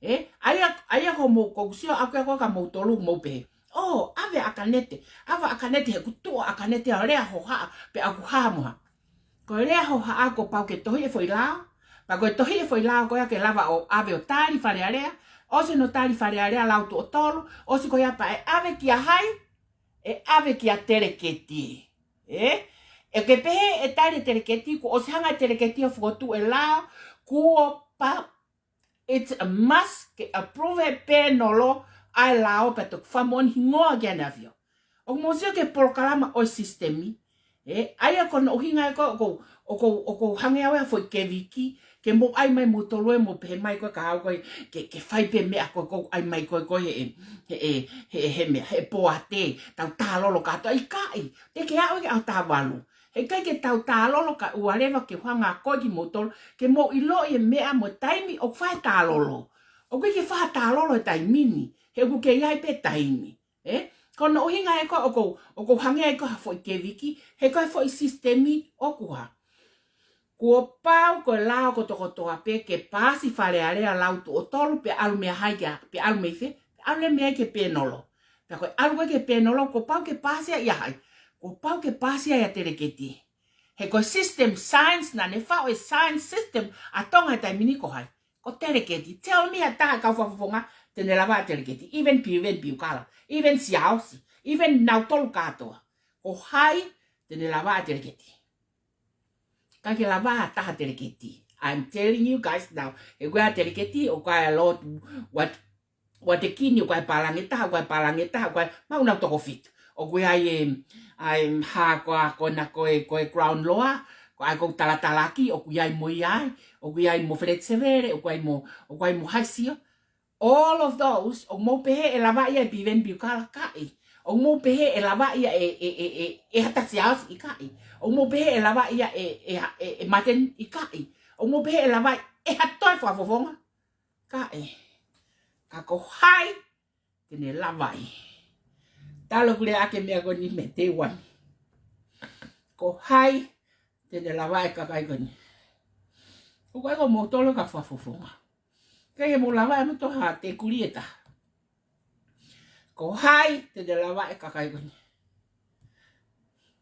Ē, ʻa ia, ʻa ia ko mou, ko ʻeku sio ʻaʻaku ia ko ē kia moutolu mou pehē, ʻō, ʻave ʻa ʻAkanete, ʻave ʻa ʻAkanete he ʻoku tuʻu ʻa ʻAkanete ʻo lea hohaʻa pē ʻoku hā mo hā. Ko e lea hohaʻa kuo pau ke tohi e foʻi lao. Pea ko e tohi e foʻi lao ko ia ke lava ʻo ʻave ʻo tali Fale Alea. ʻOsi hono tali Fale Alea lau tuʻo tolu, ʻosi ko ia pea ʻe ʻave kia hai? ʻE ʻave kia Teleketi. Ē? ʻE ke pehē ʻe tali e Teleketi, kuo ʻosi hanga e Teleketi ʻo fokotuʻu e lao, kuo pau, it's a must ke approve he pēnolo ʻa e lao pea toki fakamoʻoni hingoa ki ʻAneʻafio. ʻOku mou sio ki he polokalama ʻo e sisitemi. Ē, ʻa ia ko hono ʻuhinga ē ko ē ʻoku ou, ʻoku ou, ʻoku ou hangē au ia ha foʻi keviki, ke mou ʻai mai moutolu ē mou pehē mai ko ē ka haʻu ko ē ke, ke fai pē meʻa ko ē ʻoku ou ʻai mai ko ē ko ē he, he, he, he, he meʻa, he poate, tau tālolo kātoa, ʻikai, te ke aʻu ki he ʻaho taha valu. Heʻikai ke tau tālolo kae ʻoua leva ke u hanga ʻo akoʻi kimoutolu, ke mou ʻiloʻi e meʻa mo e taimi ʻoku fai e tālolo. ʻOku ʻikai ke fai ha tālolo he taimi ni, he ʻoku kei ʻi ai pē taimi. Ē? Ko hono ʻuhinga ē ko ē ʻoku ou, ʻoku ou hangē ai ko ē ha foʻi keviki, he ko e foʻi sisitemi ʻoku hā. Kuo pau ko e lao kotokotoa pē ke paasi Fale Alea lau tuʻo tolu pea ʻalu mei ai ki he, pea ʻalu mei fē, pea ʻalu leva mei ai ki he pēnolo. Pea ko e ʻalu ko ē ki he pēnolo, kuo pau ke paasi ia ʻe hai? Kuo pau ke paasi ia ʻe Teleketi. He ko e system science naʻa ne faʻu e science system ʻa Tonga he taimi ni ko hai? Ko Teleketi. Tell me ha taha kau fakafofonga te ne lava ʻa Teleketi. Even Piveni Piukala. Even Siaosi. Even nautolu kātoa. Ko hai te ne lava ʻa Teleketi? ʻIkai ke lava ha taha Teleketi. I'm telling you guys now. He ko e Teleketi, ʻoku ʻi ai e Lord Wat-, Watekini, ʻoku ʻi ai e pālangi ʻe taha, ʻoku ʻi ai e pālangi ʻe taha, ʻoku ʻi ai, maʻu nau toko fitu. ʻOku ʻi ai e, ʻa e, ha ko ā, ko ena ko e, ko e Crown Law, ko ā ko Talatalaaki, ʻoku ʻi ai mo ia ai, ʻoku ʻi ai mo Flexible, ʻoku ʻi ai mo, ʻoku ʻi ai mo Haisio. All of those, ʻoku mou pehē ʻe lava ia ʻe Piveni Piukala? ʻIkai. ʻOku mou pehē ʻe lava ia ʻe, ʻe, ʻe, ʻe, ʻe Hata Siaosi? ʻIkai. ʻOku mou pehē ʻe lava ia ʻe, ʻe, ʻe, ʻe Mateni? ʻIkai. ʻOku mou pehē ʻe lava ʻe ha toe fakafofonga? ʻIkai. Ka ko hai te ne lava ai? Talu ʻeku lea ʻaki e meʻa ko eni mei he teuani. Ko hai te ne lava e kakai ko eni? ʻOku ʻikai ko moutolu kau fakafofonga. ʻIkai ke mou lava ʻe moutolu ha tekuli ʻe taha. Ko hai te ne lava e kakai ko eni?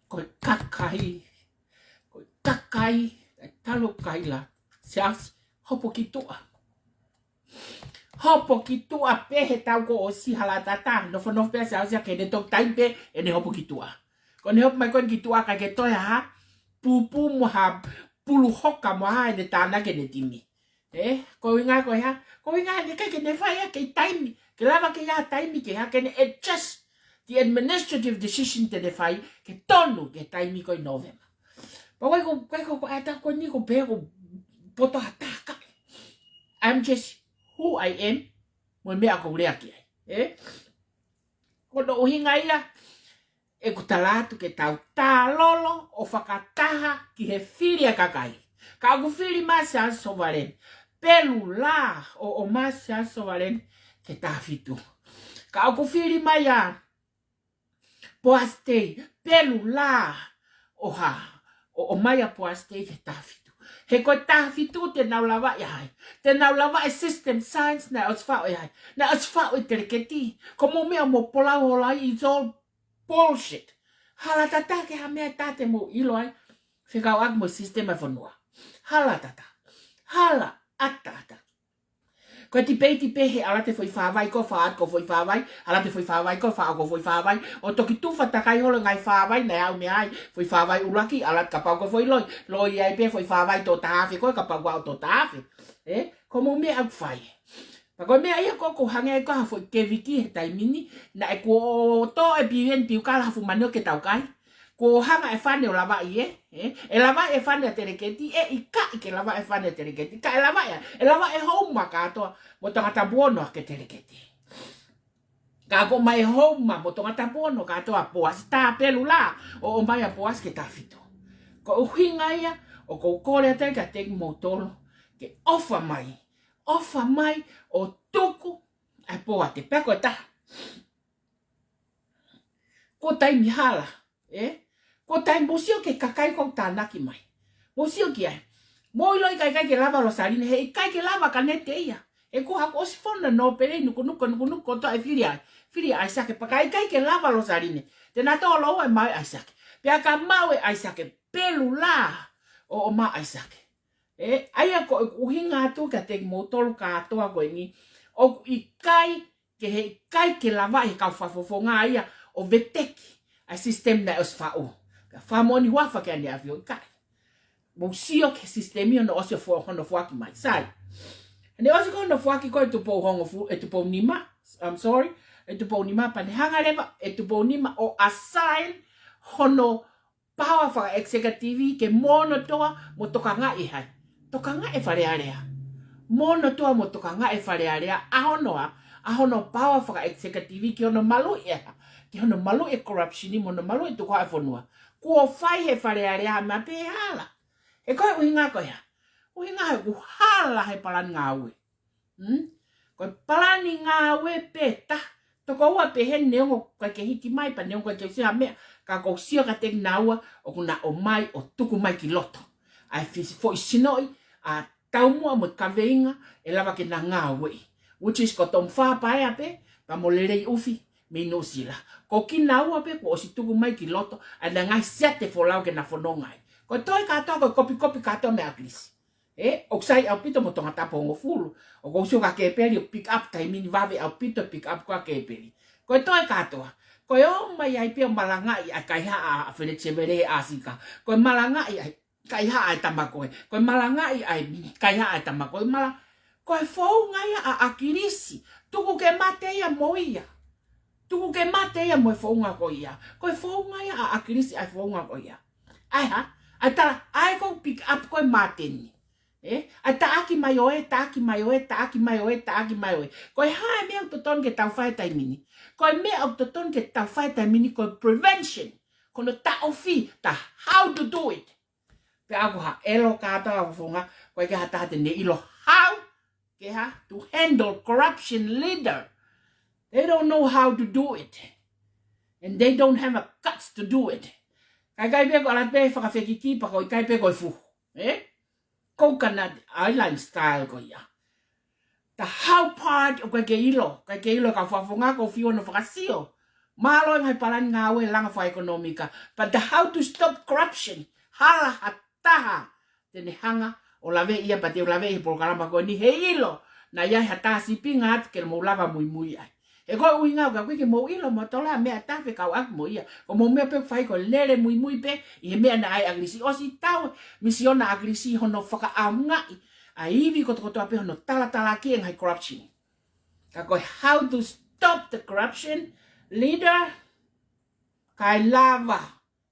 Ko e kakai, ko e kakai, ʻa e talo kaila, Siaosi, hopo ki tuʻa. Hopo ki tuʻa pē he taʻu kuo ʻosi, Halatata, nofonofo pē ʻa Siaosi ia ke ne toki taimi pē ʻene hopo ki tuʻa. Ko ʻene hopo mai ko eni ki tuʻa ʻikai ke toe ha pūpū mo ha pulu hoka mo ha ʻene tānaki ʻene timi. Ē, ko e ʻuhinga ko e hā? Ko e ʻuhinga he ʻikai ke ne fai ia ke taimi, ke lava ke ʻi ai ha taimi ke hā, ke ne adjust the administrative decision te ne fai ke tonu ki he taimi ko ē ʻi November. Pea ʻoku ʻikai ko, ʻikai ko, ko e ʻaho ko eni ʻoku ou pehē ʻoku ou poto ha taha kae. I'm just who I am, mo e meʻa ʻoku ou lea ki ai. Ē? Ko hono ʻuhinga ia ʻeku tala atu ke tau tālolo ʻo fakataha ki he fili ʻa e kakai. Ka ʻoku fili mai ʻa Siaosi Sovaleni, pelu lā ʻo, ʻomai ʻa Siaosi Sovaleni ki he taha fitu. Ka ʻoku fili mai ʻa Poasi Tei, pelu lā ʻo hā, ʻo, ʻomai ʻa Poasi Tei ki he taha fitu. He ko e taha fitu te nau lava ʻe hai? Te nau lava e system science naʻe ʻosi faʻu ʻe hai? Naʻe ʻosi faʻu ʻe Teleketi. Ko hoʻomou meʻa ʻoku mou polau holo ai, it's all bullshit. Hala ʻatā ke hā meʻa ʻe taha te mou ʻilo ai fekauʻaki mo e sisitemi ʻa e fonua. Hala ʻatā. Hala ʻatā. Ko e tipeiti pē he ʻalu atu e foʻi fāvai ko ē, fā atu ko e foʻi fāvai, ʻalu atu e foʻi fāvai ko ē, fā atu ko e foʻi fāvai, ʻo toki tufa takai holo e ngaahi fāvai naʻe ʻalu mei ai, foʻi fāvai ʻuluaki, ʻalu atu kapau ko e foʻi loi, loi ai pē foʻi fāvai toko taha afe ko ē, kapau ko ē ʻoku toko taha afe. Ē, ko hoʻomou meʻa ʻoku fai. Pea ko e meʻa ia ko ē ʻoku ou hangē ai ko ha foʻi keviki he taimi ni, naʻe kuo tō ʻe Piveni Piukala ha fuʻu manioki ke tau kai. Kuo hanga ʻe he fane ʻo lavaʻi ē, ē? ʻE lavaʻi ʻe he fane ʻa Teleketi, ʻe ʻikai ke lavaʻi ʻe he fane ʻa Teleketi, ka ʻe lavaʻi, ʻe lavaʻi ʻe Houma kātoa mo Tongatapu Ono ʻaki ʻa Teleketi. Ka ko e ʻomai ʻe Houma mo Tongatapu Ono kātoa ʻa Poasi, tā pelu lā ʻo ʻomai ʻa Poasi ki he taha fitu. Ko e ʻuhinga ia ʻoku ou kole atu ai kiate kimoutolu ke ʻofa mai, ʻofa mai ʻo tuku ʻa e poate, pea ko e taha. Ko e taimi hala, ē? Ko e taimi, mou sio ki he kakai ʻoku tānaki mai. Mou sio ki ai. Mou ʻilo ʻikai, ʻikai ke lava ʻa Losaline, he ʻikai ke lava ʻa Kanete ia. He ko e hā, kuo ʻosi fono e nōpele, nukunuku, nukunuku kotoa e fili ai. Fili ʻa ʻAisake, pea ka ʻikai ke lava ʻa Losaline, te na tō lōua e maʻu ʻe ʻAisake. Pea ka maʻu ʻe ʻAisake pelu lā ʻo ʻomai ʻa ʻAisake. ʻE, ʻa ia ko e ʻuhinga atu kiate kimoutolu kātoa ko eni, ʻoku ʻikai ke he ʻikai ke lava ʻe he kau fakafofonga ia ʻo veteki ʻa e system naʻe ʻosi faʻu. Ka fakamoʻoni huafa ke ane afi ʻo ʻikai. Mou sio ki he system ia hono ʻosi ʻo fo-, hono foaki mai. Sai. Ne ʻosi ko hono foaki ko e Tupou Hongofulu, ʻe Tupou Nima, I'm sorry, ʻe Tupou Nima pea ne hanga leva ʻe Tupou Nima ʻo assign hono power faka-executive ke monotoa mo tokangaʻi hai. Tokangaʻi Fale Alea. Monotoa mo tokangaʻi Fale Alea ʻa hono ʻa, ʻa hono power faka-executive ki hono maluʻi ʻe ha, ki hono maluʻi e corruption mo hono maluʻi e tukuhau e fonua. Kuo fai he Fale Alea ha meʻa pē hala. He ko e ʻuhinga ko ia. ʻUhinga he ʻoku hala he palani ngāue. Hmm? Ko e palani ngāue pē taha. Tokoua pē he neongo ʻikai ke hiki mai, pea neongo ʻikai ke sio ha meʻa, ka ʻoku ou sio kiate kinaua, ʻoku na ʻomai ʻo tuku mai ki loto ʻa e fisi-, foʻi sinoʻi ʻa taumuʻa mo e kaveinga ʻe lava ke na ngāueʻi. Which is ko Tomu Fā Paea pē, pea mo Lelei ʻUfi mei Nuʻusila. Ko kinaua pē kuo ʻosi tuku mai ki loto ʻa e ngaahi siate folau ke na fononga ai. Ko e toe kātoa, ko e kopikopi kātoa mei ʻAkilisi. ʻE, ʻoku sai ʻaupito mo Tongatapu Hongofulu. ʻOku ou sio kia Kēpeli ʻoku pick up taimi ni, vave ʻaupito pick up ko ē ʻa Kēpeli. Ko e toe kātoa. Ko e ō mai ai pē ʻo malangaʻi ʻa e kaihaʻa ʻa Feleti Sevele ʻa Sika. Ko e malangaʻi ʻa e kaihaʻa ʻa e tama ko ē. Ko e malangaʻi ʻa e kaihaʻa ʻa e tama ko ē. Mala-, ko e founga ia ʻa ʻAkilisi. Tuku ke mate ia mo ia. Tuku ke mate ia mo e founga ko ia. Ko e founga ia ʻa ʻAkilisi ʻa e founga ko ia. ʻA e hā? ʻA e tala, ʻa e ʻoku pick up ko ē ʻe Māteni. ʻE? ʻA e taʻaki mai ʻo ē, taʻaki mai ʻo ē, taʻaki mai ʻo ē, taʻaki mai ʻo ē. Ko e hā e meʻa ʻoku totonu ke tau fai he taimi ni? Ko e meʻa ʻoku totonu ke tau fai he taimi ni, ko e prevention. Ko hono taʻofi, the how to do it. Pea ʻoku hā ʻelo kātoa fakafofonga, ʻoku ʻikai ke ha taha te ne ʻilo how ke hā, to handle corruption leader. They don't know how to do it. And they don't have a guts to do it. Ka ʻikai pē ko ala pē fakafekiki pea ko e ʻikai pē ko e fuhu. ʻE? Coconut Island style ko ia. The how part ʻoku ʻikai ke ʻilo, ʻikai ke ʻilo e kau fakafofonga, ʻoku ou fiu hono fakasio. Mālō e ngaahi palani ngāue langa fakaʻekonōmika. But the how to stop corruption. Hala ha taha te ne hanga ʻo laveʻi ia, pea te u laveʻi he polokalama ko eni he ʻilo naʻe ʻi ai ha taha sīpinga atu ke mou lava muimui ai. He ko e ʻuhinga ʻoku ʻikai ke mou ʻilo mo tola meʻa tafe kau ʻaki mo ia. Ko hoʻomou meʻa pē ʻoku fai ko e lele muimui pē ʻi he meʻa naʻe ʻai ʻe ʻAkilisi. ʻOsi tau e misiona ʻa ʻAkilisi hono fakaʻaongaʻi ʻa e ivi kotokotoa pē hono talatalaakiʻi e ngaahi corruption. Ka ko e how to stop the corruption leader, ʻikai lava,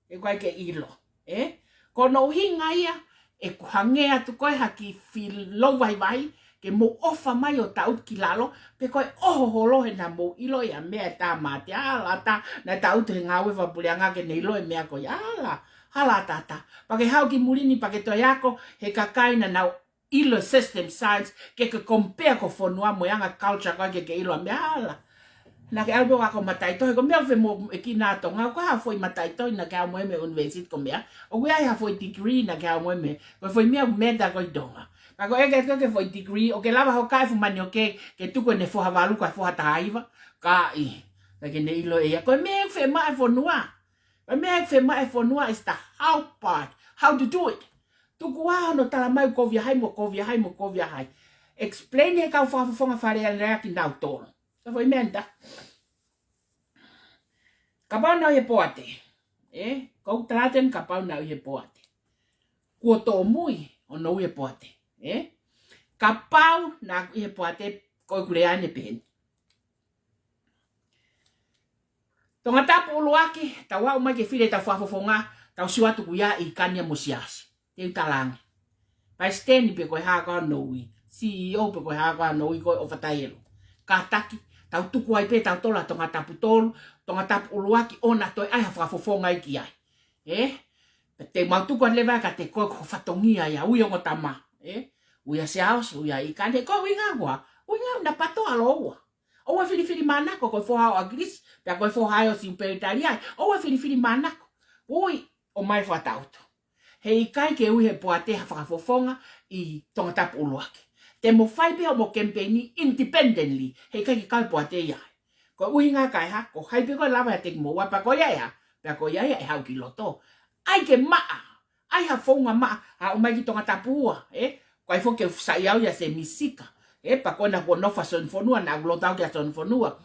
ʻe ʻikai ke ʻilo. ʻE? Ko hono ʻuhinga ia ʻeku hangē atu ko ē ha kiʻi filou vaivai, ke mou ʻofa mai ʻo tangutu ki lalo, pe ko e ʻoho holo he naʻa mou ʻilo ia meʻa ʻe tā mate, hala tā, naʻe tangutu he ngāue fakapuleʻanga ke ne ʻilo e meʻa ko ia, hala, hala tātā. Pea ke haʻu ki muli ni pea ke toe ako he kakai naʻa nau ʻilo system science, ke ke compare ko e fonua mo e anga culture ko ē ke ke ʻilo meʻa, hala. Naʻa ke ʻalu pē ʻo ako mataʻitohi, ko e meʻa ʻoku fai mo e kina Tonga, ko ha foʻi mataʻitohi naʻa ke ʻalu mo ia mei he university ko e meʻa. ʻOku ʻi ai ha foʻi degree naʻa ke ʻalu mo ia mei, ko e foʻi meʻa ʻoku meta ko ē ʻi Tonga. Ka ko e ke, ke, ke foʻi degree, ʻoku ke lava hoʻo kai fuʻu manioke, ke tuku ʻene foha valu kae foha taha hiva, ka ʻi, ka ke ne ʻilo ʻe ia. Ko e meʻa ʻoku fiemaʻu ʻe he fonua. Ko e meʻa ʻoku fiemaʻu ʻe he fonua is the how part, how to do it. Tuku ā hono tala mai ʻoku kovi ʻa hai mo kovi ʻa hai mo kovi ʻa hai. Explain ʻe he kau fakafofonga Fale Alea kinautolu. Ka foʻi meʻa ni tā. Kapau naʻa ʻi he poate. ʻE, ko e talaten kapau naʻa ʻi he poate. Kuo tōmui hono ʻi he poate. ʻE? Kapau naʻa ʻi he poate ko e kulea ne peheni. Tongatapu ʻUluaki, tau aʻu mai ke fili ʻetau fakafofonga, tau sio atu ʻoku ʻi ai ʻIkania mo Siaosi. Te u talaange. Palesiteni pe ko e hā ko ā hono ui. C E O pe ko e hā ko ā hono ui ko ē ʻo fakatātā. Kātaki, tau tuku ai pē ʻetau tola Tongatapu tolu, Tongatapu ʻUluaki ʻoua naʻa toe ʻai ha fakafofonga ia ki ai. ʻE? Pea te mau tuku atu leva kiate koe ko ho fatongia ia, ui ongo tama. ʻE? Ui ʻa Siaosi, ui ʻa ʻIkania, ko e ʻuhinga ko e hā? ʻUhinga naʻa patoa loua. ʻOua ʻe filifilimānako, ko e foha ʻo ʻAkilisi, pea ko e foha ʻo Siupeli Taliai. ʻOua ʻe filifilimānako. Ui, ʻomai fakatātā. He ʻikai ke ui ʻe he poate ha fakafofonga ʻi Tongatapu ʻUluaki. Te mo fai pē hoʻomo kemipeini independently, he ʻikai ke kau e poate ia. Ko e ʻuhinga ko e hā, ko hai pē ko ē lava ia ʻiate kimoua, pea ko ia ia, pea ko ia ia ʻe haʻu ki loto. ʻAi ke maʻa, ʻAi ha founga maʻa, ʻa ʻomai ki Tongatapu ua, ē? Ko ai foki ke u saiʻia au ʻia Semisi Sika. Ē, pea ko ena kuo nofo ʻa Sione Fonua, naʻa ku loto au kia Sione Fonua.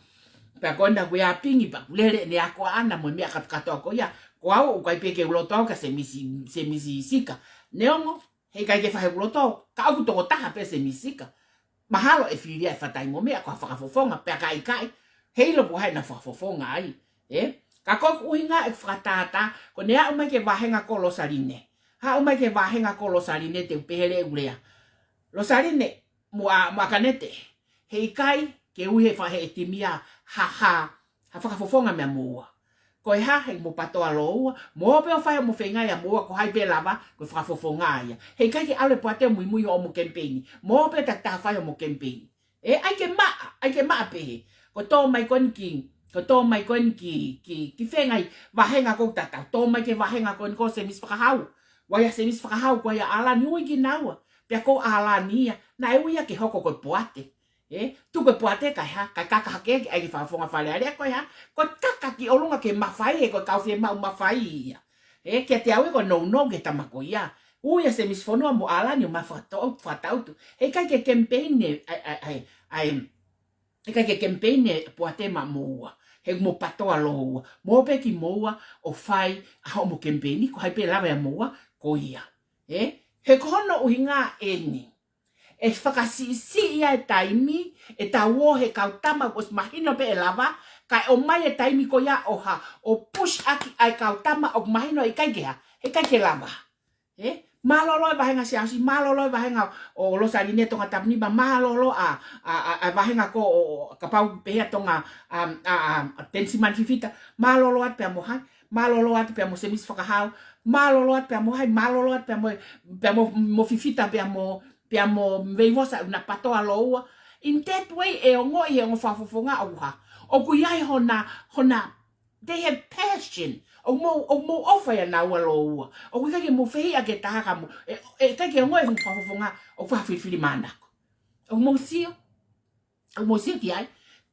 Pea ko ena kuo ʻi ai ʻa Pingi, pea ku lele ʻene ako ʻaʻana mo e meʻa kātoa ko ia. Ko au, ʻoku ʻikai pē ke u loto au kia Semisi, Semisi Sika. Neongo, heʻikai ke fai hoku loto, ka ʻoku tokotaha pē Semisi Sika. Mahalo ʻe filia ʻe Fatai mo meʻa ko ha fakafofonga, pea ka ʻikai, heiʻilo pe ko hai ʻena fakafofonga ai. Ē? Ka ko ʻeku ʻuhinga ʻeku fakatātā, ko ʻene aʻu mai ki he vāhenga ko Losaline. Aʻu mai ki he vāhenga ko Losaline te u pehē leva ʻeku lea. Losaline, mo ʻa, mo ʻAkanete, heʻikai ke ui he fa-, he timi ia ha, ha, ha fakafofonga meia moua. Ko e hā, he mo PATOA lōua, mo pē ʻo fai hoʻomo feinga ʻia moua, ko hai pē lava, ko e fakafofonga ia. Heʻikai ke ʻalu e Poate ʻo muimui hoʻomo kemipeini. Mo pē takitaha fai hoʻomo kemipeini. Ē, ʻai ke maʻa, ʻai ke maʻa pehē. Ko e tō mai ko eni ki, ko e tō mai ko eni ki, ki, ki fē nai vāhenga ʻoku tatau. Tō mai ki he vāhenga ko eni ko Semisi Fakahau. Ua ia Semisi Fakahau, ko ia ʻAlani, ui kinaua. Pea ko ʻAlani ia, naʻe ui ia ke hoko ko e Poate. Ē, tuku e Poate kae hā, kae kaka hake ke ʻai ke fakafofonga Fale Alea ko e hā. Ko e kaka ki ʻolunga ke mafai, ē, ko e kau fiemaʻu mafai ia. Ē, kiate au ē ko e nounou ki he tama ko ia. Ui ʻa Semisi Fonua mo ʻAlani ʻo mai fakatau-, fakatautu. Heʻikai ke kemipeini, ʻai, ʻai, ʻai, ʻai, heʻikai ke kemipeini e Poate maʻa moua. He mo PATOA lōua. Mo pē kimoua ʻo fai ʻa hoʻomo kemipeini, ko hai pē lava ʻia moua, ko ia. Ē, he ko hono ʻuhinga eni. ʻE fakasiʻisiʻi ia e taimi, ʻe tau ō he kau tama ʻoku ʻosi mahino pē ʻe lava, kae ʻomai e taimi ko ia ʻo hā, ʻo push ʻaki ʻa e kau tama ʻoku mahino ʻikai ke hā, heʻikai ke lava. Ē? Mālōlō e vāhenga Siaosi, mālōlō e vāhenga ʻo Losaline Tongatapu nima, mālōlō ʻa, ʻa, ʻa, ʻa e vāhenga ko ʻo, ʻo, kapau pehē ʻa Tonga, ʻa, ʻa, ʻa, ʻa Tenisimani Fifita, mālōlō atu pea mo hai, mālōlō atu pea mo Semisi Fakahau, mālōlō atu pea mo hai, mālōlō atu pea mo, pea mo, mo Fifita pea mo, pea mo Veivosa ʻoku na PATOA lōua. In that way, ʻe ongoʻi he ongo fakafofonga ʻoku hā. ʻOku ʻi ai hona, hona, they have passion. ʻOku mou, ʻoku mou ʻofa ʻia naua lōua. ʻOku ʻikai ke mou fehiʻa ki he taha ka mou, ʻe, ʻe ʻikai ke ongoʻi he ongo fakafofonga ʻoku fakafilifilimānako. ʻOku mou sio? ʻOku mou sio ki ai?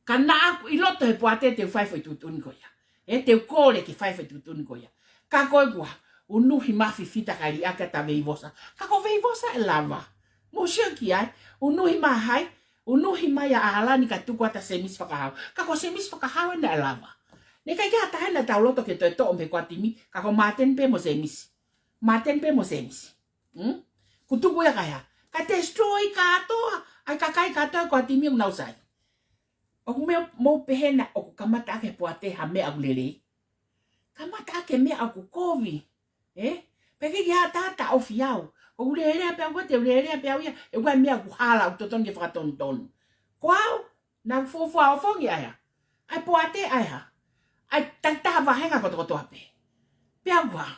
Ka naʻa ku ʻi loto he Poate te u fai e foʻi tuʻutuʻuni ko ia. Ē, te u kole ke fai e foʻi tuʻutuʻuni ko ia. Ka ko e kuo unuhi mai ʻa Fifita kae liʻaki atu ʻa Veivosa. Ka ko Veivosa ʻe lava. Mou sio ki ai? Unuhi mai hai? Unuhi mai ʻa ʻAlani kae tuku atu ʻa Semisi Fakahau. Ka ko Semisi Fakahau ē naʻe lava. Naʻe ʻikai ke ʻi ai ha taha naʻa tau loto ke toe toʻo mei he core timi. Ka ko Māteni pē mo Semisi. Māteni pē mo Semisi. Hmm? Kuo tuku ia kae hā. Kae destroy kātoa ʻa e kakai kātoa ʻo e core timi ʻoku nau sai. ʻOku mou, mou pehē naʻa ʻoku kamata ʻaki he Poate ha meʻa ʻoku lelei. Kamata ʻaki e meʻa ʻoku kovi. Ē? Pea ʻikai ke ʻi ai ha taha ʻe taʻofi au. ʻOku lelei pē au, ko e te u lelei pē au ia. ʻE ʻi ai e meʻa ʻoku hala ʻoku totonu ke fakatonutonu. Ko au, naʻa ku fuofua ʻofongi ʻa e hā. ʻA e Poate ʻa e hā. ʻA e takitaha vāhenga kotokotoa pē. Pea ʻoku hā.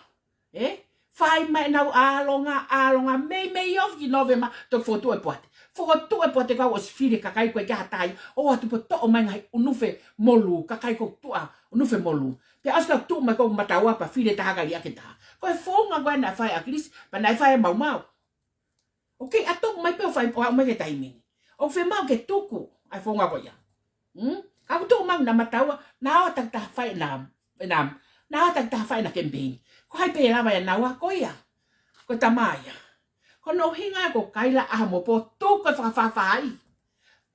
Ē? Fai mai ʻenau ʻalonga, ʻalonga, May, May off ki November, toki fokotuʻu e Poate. Fokotuʻu e Poate kau ʻosi fili e kakai ko ē ki ha taha ia. ʻO atu pē ʻo toʻo mai e ngaahi ʻunufe molū, kakai ko ē ʻoku tuʻa, ʻunufe molū. Pea ʻosi ka tuʻu mai ko ē mataua pea fili e taha kae liʻaki e taha. Ko e founga ko ē naʻe fai ʻe ʻAkilisi, pea naʻe fai ʻe Maumau. ʻOku kei ʻatu mai pē ʻo fai ʻo aʻu mai ki he taimi ni. ʻOku fiemaʻu ke tuku ʻa e founga ko ia. Hmm? Ka ʻoku tuʻu mai naʻa mataua, naʻa ō takitaha fai ʻena, ʻena, naʻa ō takitaha fai ʻena kemipeini. Ko hai pē lava ʻia naua ko ia. Ko e tama ia. Ko hono ʻuhinga ko Kaila ʻAho mo Pō, tuku e fakafaʻafaʻahi.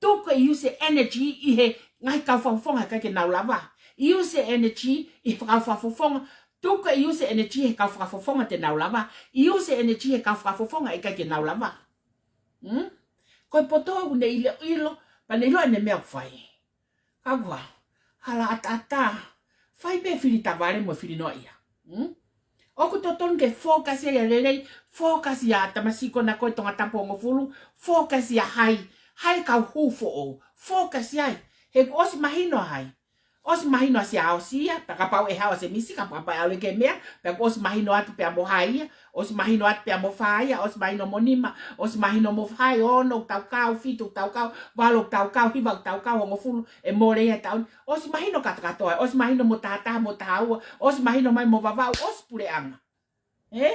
Tuku e use e energy ʻi he ngaahi kau fakafofonga heʻikai ke nau lava. Use e energy ʻi he kau fakafofonga. Tuku e use e energy he kau fakafofonga te nau lava. Use e energy he kau fakafofonga heʻikai ke nau lava. Hmm? Ko e poto ʻoku ne ʻiloʻilo, pea ne ʻilo ʻene meʻa ʻoku fai. Ka ʻoku hā, hala ʻataʻatā, fai pē fili tavale mo fili noaʻia. Hmm? ʻOku totonu ke focus ia ʻia lelei, focus ʻia tamasiʻi ko ena ko ē Tongatapu hongofulu, focus ʻia hai, hai kau hū foʻou, focus ʻi ai, he kuo ʻosi mahino hai. ʻOsi mahino ʻa Siaosi ia, pea kapau ʻe haʻu ʻa Semisi, kapau ʻe ʻalu ki he meʻa, pea kuo ʻosi mahino atu pea mo hai ia, ʻosi mahino atu pea mo fā ia, ʻosi mahino mo nima, ʻosi mahino mo fā ia, ono ʻoku tau kau, fitu ʻoku tau kau, valu ʻoku tau kau, hiva ʻoku tau kau, hongofulu, ʻe mole ia he taʻu ni. ʻOsi mahino kātokātoa, ʻosi mahino mo tahataha mo tahaua, ʻosi mahino mai mo Vavaʻu, ʻosi puleʻanga. Ē?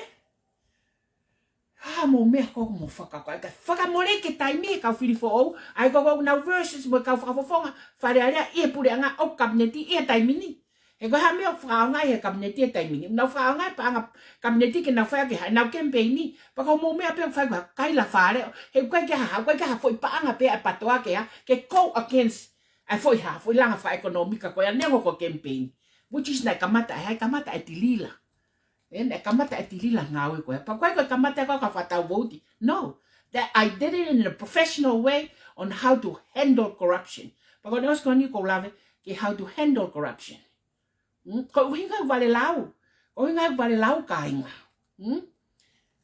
Hā mo e meʻa ko ē ʻoku mou fakakoa, ʻikai fakamole ke taimi e kau fili foʻou, ʻa ia ko ē ʻoku nau versus mo e kau fakafofonga, Fale Alea ʻi he puleʻanga ʻo e kapineti ʻi he taimi ni. He ko e hā e meʻa ʻoku fakaʻaongaʻi he kapineti he taimi ni? Nau fakaʻaongaʻi e paʻanga kapineti ke nau fai ʻaki ha, nau kemipeini. Pea ko hoʻomou meʻa pē ʻoku fai ko e kaila fale. He ʻoku ʻikai ke ha, ʻoku ʻikai ke ha foʻi paʻanga pē ʻa e PATOA ke ha, ke go against ʻa e foʻi ha, foʻi langa fakaʻekonōmika ko ia neongo ko e kemipeini. Which is naʻe kamata, ʻe kamata e tilila. ʻE, naʻe kamata e tilila ngāue ko ia. Pea ʻoku ʻikai ko e kamata ko e ka fakatau vouti. No. That I did it in a professional way on how to handle corruption. Pea ko e ʻosi ko eni ʻoku ou lave ki he how to handle corruption. Mm? Ko e ʻuhinga ʻeku valelau. Ko e ʻuhinga ʻeku valelau kāinga. Mm?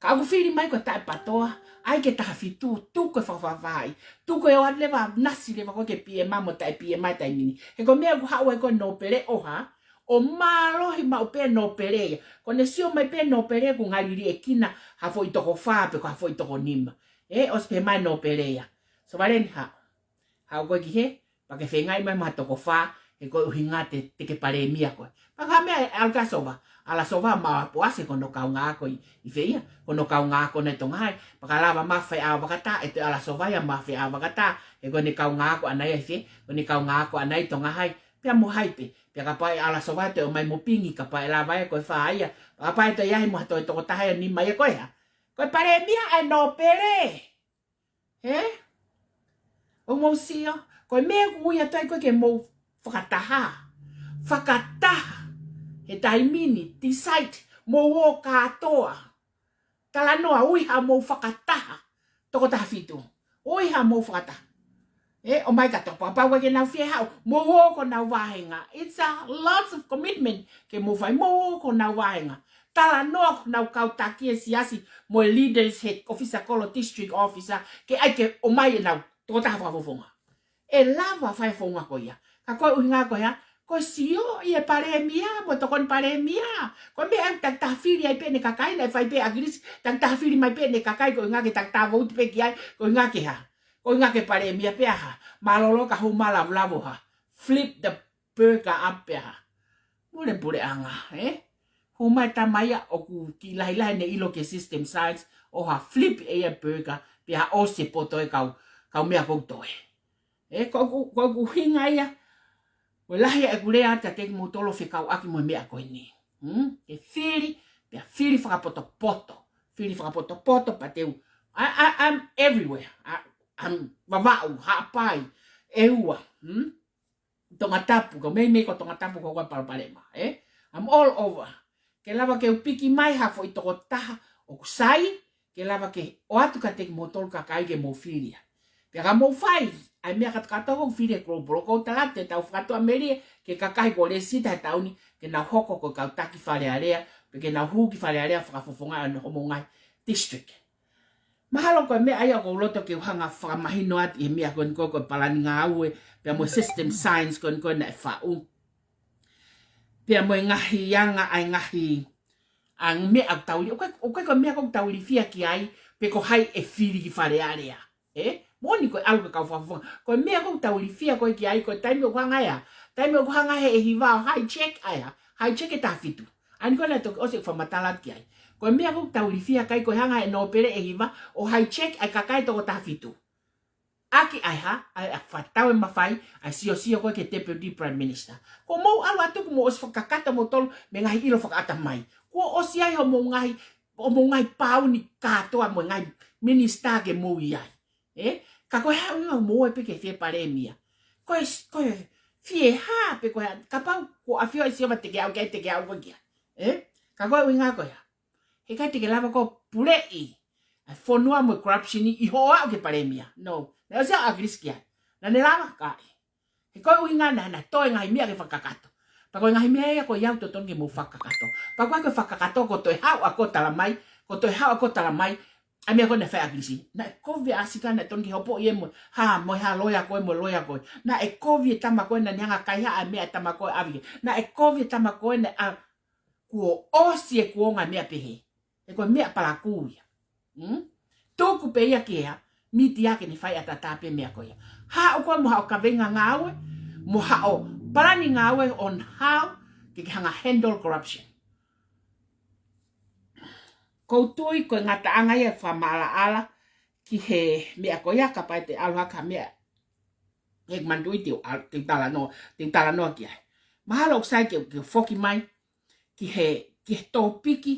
Ka ʻoku fili mai ko e taʻe PATOA, ʻai ke taha fitu, tuku e fakafafai. Tuku e ʻoatu leva, nasi leva ko e ke PMI mo taʻe PMI he taimi ni. He ko e meʻa ʻoku haʻu ai ko e nōpele ʻo ha, ʻo mālohi maʻu pē nōpele ia. Ko ʻene sio mai pē nōpele ʻoku ngali liʻekina ha foʻi toko fā pe ko ha foʻi toko nima. ʻE, ʻosi pē mai nōpele ia. So vale ni ha. Haʻu ko e ki he, pea ke feingaʻi mai mo ha toko fā, he ko e ʻuhinga te, te ke palēmia koe. Pea ka meʻa ʻe ʻAlasova, ʻAlasova mo Poasi ko hono kaungāako ʻi, ʻi fē ia, ko hono kaungāako ʻi Tonga hai, pea ka lava mai fai ʻa vakata, ʻe toe ʻAlasova ia mo fai ʻa vakata, he ko ʻene kaungāako ʻaʻana ia ʻi fē, ko ʻene kaungāako ʻaʻana ʻi Tonga hai, pea mo hai pē, pea kapau ʻe ʻAlasova ʻe toe ʻomai mo Pingi, kapau ʻe lava ia ko e fā ia, pea kapau ʻe toe ʻi ai mo ha toe toko taha ia nima ia ko e hā. Ko e palēmia ʻa e nōpele. He? ʻOku mou sio, ko e meʻa ʻoku ui atu ai ko e ke mou fakataha. Fakataha. He taimi ni, decide, mou ō kātoa. Talanoa, ui haʻamou fakataha. Toko taha fitu. Ui haʻamou fakataha. ʻE, ʻomai kātoa, pea kapau ʻe ʻikai ke nau fie haʻu, mou ō ki honau vāhenga. It's a lots of commitment ke mou fai, mou ō ki honau vāhenga. Talanoa ki honau kau taki e siasi mo e leaders he officer kolo district officer, ke ʻai ke ʻomai ʻenau toko taha fakafofonga. ʻE lava fai e founga ko ia. Ka ko e ʻuhinga ko e hā, ko e sio ʻi he palēmia mo e tokoni palēmia. Ko e meʻa ʻoku takitaha fili ai pē ʻene kakai, naʻe fai pē ʻe ʻAkilisi, takitaha fili mai pē ʻene kakai, ko e ʻuhinga ke takitaha vouti pē ki ai, ko e ʻuhinga ke hā. Ko e ʻuhinga ke palēmia pē ʻa ha. Mālōlō ka hū mai ʻo lavolavo ha. Flip the burger up pē ʻa ha. Mole puleʻanga, ē? Hū mai e tama ia ʻoku kiʻi lahilahi ʻene ʻilo ki he system science, ʻo ha flip ʻe ia e burger, pea ʻosi e poto e kau, kau meʻa ʻoku toe. Ē, ko ʻeku, ko ʻeku ʻuhinga ia, ʻoku lahi ʻeku lea atu kiate kimoutolu ʻoku fekauʻaki mo e meʻa ko eni. Hmm? Ke fili, pea fili fakapotopoto. Fili fakapotopoto, pea te u, I, I, I'm everywhere. I, I'm Vavaʻu, Haʻapai, ʻEua. Hmm? Tongatapu, ka meimei ko Tongatapu ko e palopalema, ē? I'm all over. Ke lava ke u piki mai ha foʻi tokotaha ʻoku sai, ke lava ke ʻoatu kiate kimoutolu kakai ke mou fili ia. Pea ka mou fai ʻa e meʻa kātoa ko e fili e global, ʻoku ou tala atu ʻe tau fakatuʻamelie ki he kakai ko e lēsisita he taʻu ni, ke nau hoko ko e kau taki Fale Alea, pe ke nau hū ki Fale Alea fakafofongaʻi ʻa homou ngaahi district. Mahalo ko e meʻa ia ʻoku ou loto ke u hanga fakamahino atu ʻi he meʻa ko eni ko e, ko e palani ngāue, pea mo e system science ko eni ko e naʻe faʻu. Pea mo e ngaahi anga ʻa e ngaahi, ʻa e meʻa ʻoku tau li-, ʻoku ʻikai, ʻoku ʻikai ko e meʻa ʻoku tau ilifia ki ai, pe ko hai ʻe fili ki Fale Alea. Ē? Moʻoni ko e ʻalu ki he kau fakafofonga. Ko e meʻa ʻoku tau ilifia ko ē ki ai, ko e taimi ʻoku hanga ia. Taimi ʻoku hanga he ʻe hiva ʻo hijack ʻa e hā. Hijack e taha fitu. ʻA eni ko e naʻe toki ʻosi e fakamatala ki ai. Ko e meʻa ʻoku tau ilifia ki ai ko e hanga he nōpele ʻe hiva ʻo hijack ʻa e kakai toko taha fitu. ʻAki ʻa e hā, ʻa e fakatau e mafai, ʻa e siosio ko ē ki he Deputy Prime Minister. Kuo mou ʻalu atu kuo mou ʻosi fakakakato moutolu mei he ngaahi ʻilo fakaʻatamai. Kuo ʻosi ʻi ai homou ngaahi, homou ngaahi pauni kātoa mo e ngaahi minisitā ke mou ʻi ai. Ē? Ka ko e hā e ʻuhinga ʻoku mou ō ai pē ki he fie palēmia. Ko e, ko e fie hā pe ko e hā, kapau ko e ʻafio ʻa Sihova te ke aʻu ki ai, te ke aʻu koe ki ai. Ē? Ka ko e ʻuhinga ko e hā. He ʻikai te ke lava ʻo puleʻi ʻa e fonua mo e corruption ʻi hoʻo aʻu ki he palēmia. No. Naʻe ʻosi ʻa ʻAkilisi ki ai. Naʻa ne lava, ʻikai. He ko e ʻuhinga naʻa, naʻa ne toe ngaahi meʻa ke fakakakato. Pea ko e ngaahi meʻa ia ko ia ʻoku totonu ke mou fakakakato. Pea ko e, ko e fakakakato ko e toe haʻu ʻa koe ʻo tala mai, ko e toe haʻu ʻa koe ʻo tala mai, ʻa e meʻa ko ē naʻe fai ʻe ʻAkilisi. Naʻe kovi ʻa Sika, naʻe tonu ke hopo ia mo e hā, mo e hā loea ko ē, mo e loea ko ē. Naʻe kovi e tama ko ē naʻa ne hanga ʻo kaihaʻa ʻa e meʻa ʻa e tama ko ē ʻave ki ai. Naʻe kovi e tama ko ē naʻe ʻa, kuo ʻosi e kuonga e meʻa pehē. He ko e meʻa palakū ia. Hmm? Tuku pē ia ki he mītia ke ne fai ʻatātā pē meʻa ko ia. Haʻu koe mo haʻo kaveinga ngāue, mo haʻo palani ngāue on how ke ke hanga ʻo handle corruption. ʻOku ou tui ko e ngataʻanga ia e fakamaʻalaʻala ki he meʻa ko ia, kapau te u ʻalu hake ha meʻa he ʻoku manatuʻi te u ʻalu, te u talanoa, te u talanoa ki ai. Mahalo ʻoku sai ke, ke foki mai ki he, ki he tōpiki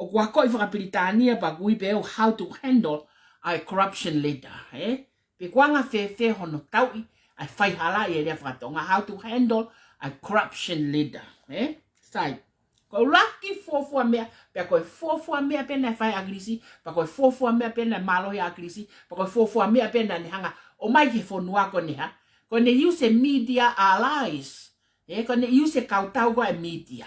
ʻoku akoʻi fakapilitānia pea ui pē ʻo how to handle a corruption leader, ē? Pe ko e anga fēfē hono tauʻi ʻa e faihalaʻi e lea fakatonga, how to handle a corruption leader, ē? Sai. Ko e ʻuluaki fuofua meʻa, pea ko e fuofua meʻa pē naʻe fai ʻe ʻAkilisi, pea ko e fuofua meʻa pē naʻe mālohi ʻe ʻAkilisi, pea ko e fuofua meʻa pē naʻa ne hanga ʻo ʻomai ki he fonua ko eni hā, ko ʻene use media allies. Ē, ko ʻene use e kau tau ko ē media.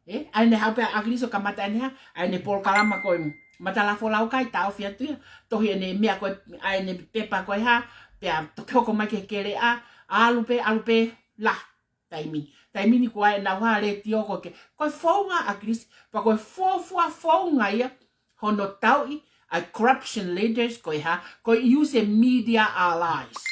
Ē, ʻa ʻene haʻu pē ʻa ʻAkilisi ʻo kamata ʻene hā, ʻa ʻene polokalama ko ē Matalafolau kai taʻofi atu ia. Tohi ʻene meʻa ko ē, ʻa ʻene pepa ko ē hā, pea toki hoko mai ki he keleʻa, ʻalu pē, ʻalu pē, la, taimi. Taimi ni ko ē ʻenau hā letiō ko ē ke. Ko e founga ʻa ʻAkilisi, pea ko e fuofua founga ia hono tauʻi ʻa e corruption leaders ko e hā, ko e use e media allies.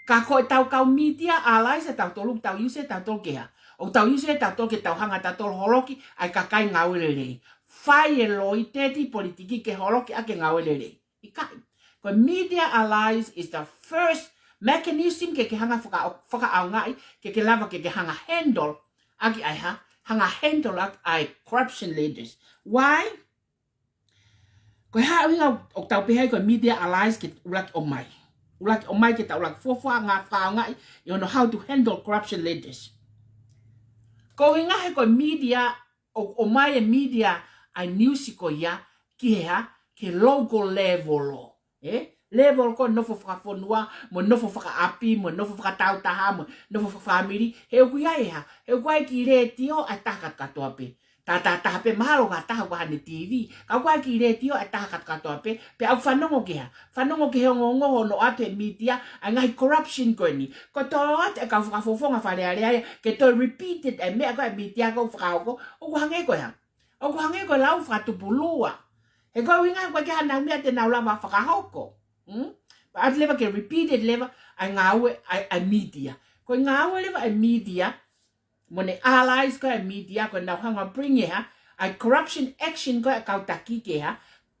Ka ko ʻetau kau media allies ʻa tautolu, tau use tautolu ke hā. ʻOku tau use tautolu ke tau hanga tautolu holoki ʻa e kakai ngāue lelei. Fai e loi teti politiki ke holoki ʻa e ngāue lelei. ʻIkai. Ko e media allies is the first mechanism ke ke hanga faka-, fakaʻaongaʻi, ke ke lava ke ke hanga handle ʻaki ʻa e hā, hanga handle ʻaki ʻa e corruption leaders. Why? Ko e hā ʻuhinga ʻoku tau pehē ai ko e media allies ke ʻuluaki ʻomai. ʻUluaki ʻomai ke tau ʻuluaki fuofua hanga fakaʻaongaʻi ʻi hono how to handle corruption leaders. Ko e ʻuhinga he ko e media, ʻo, ʻomai e media ʻa e news ko ia ki he hā, ki he local level ʻo. Ē? Level ko e nofo fakafonua, mo e nofo fakaʻapi, mo e nofo fakataautaha, mo e nofo fakafāmili. He ʻoku ʻi ai e hā, he ʻoku ʻi ai e kiʻi letiō ʻa e taha kātoa pē. Taha taha pē mahalo ko ha taha ʻoku ʻi ai haʻane TV. Ka ʻoku ʻi ai e kiʻi letiō ʻa e taha kātoa pē. Pea ʻoku fanongo ki he hā. Fanongo ki he ongoongo ʻoku ʻoatu ʻe he media ʻa e ngaahi corruption ko eni. Ko e tō atu e kau fakafofonga Fale Alea ia ke toe repeated e meʻa ko ē ʻa e media ʻoku fakahoko. ʻOku hangē ko e hā. ʻOku hangē ko e lau fakatupulua. He ko e ʻuhinga ko e ʻikai ke ʻi ai haʻanau meʻa te nau lava fakahoko. Hmm? Pea ʻoatu leva ke repeated leva ʻa e ngāue ʻa e, ʻa e media. Ko e ngāue leva ʻa e media, mo ʻene allies ko ē ʻa e media, ko ʻenau hanga bring e hā, ʻa e corruption action ko ē ʻa e kau taki ke hā,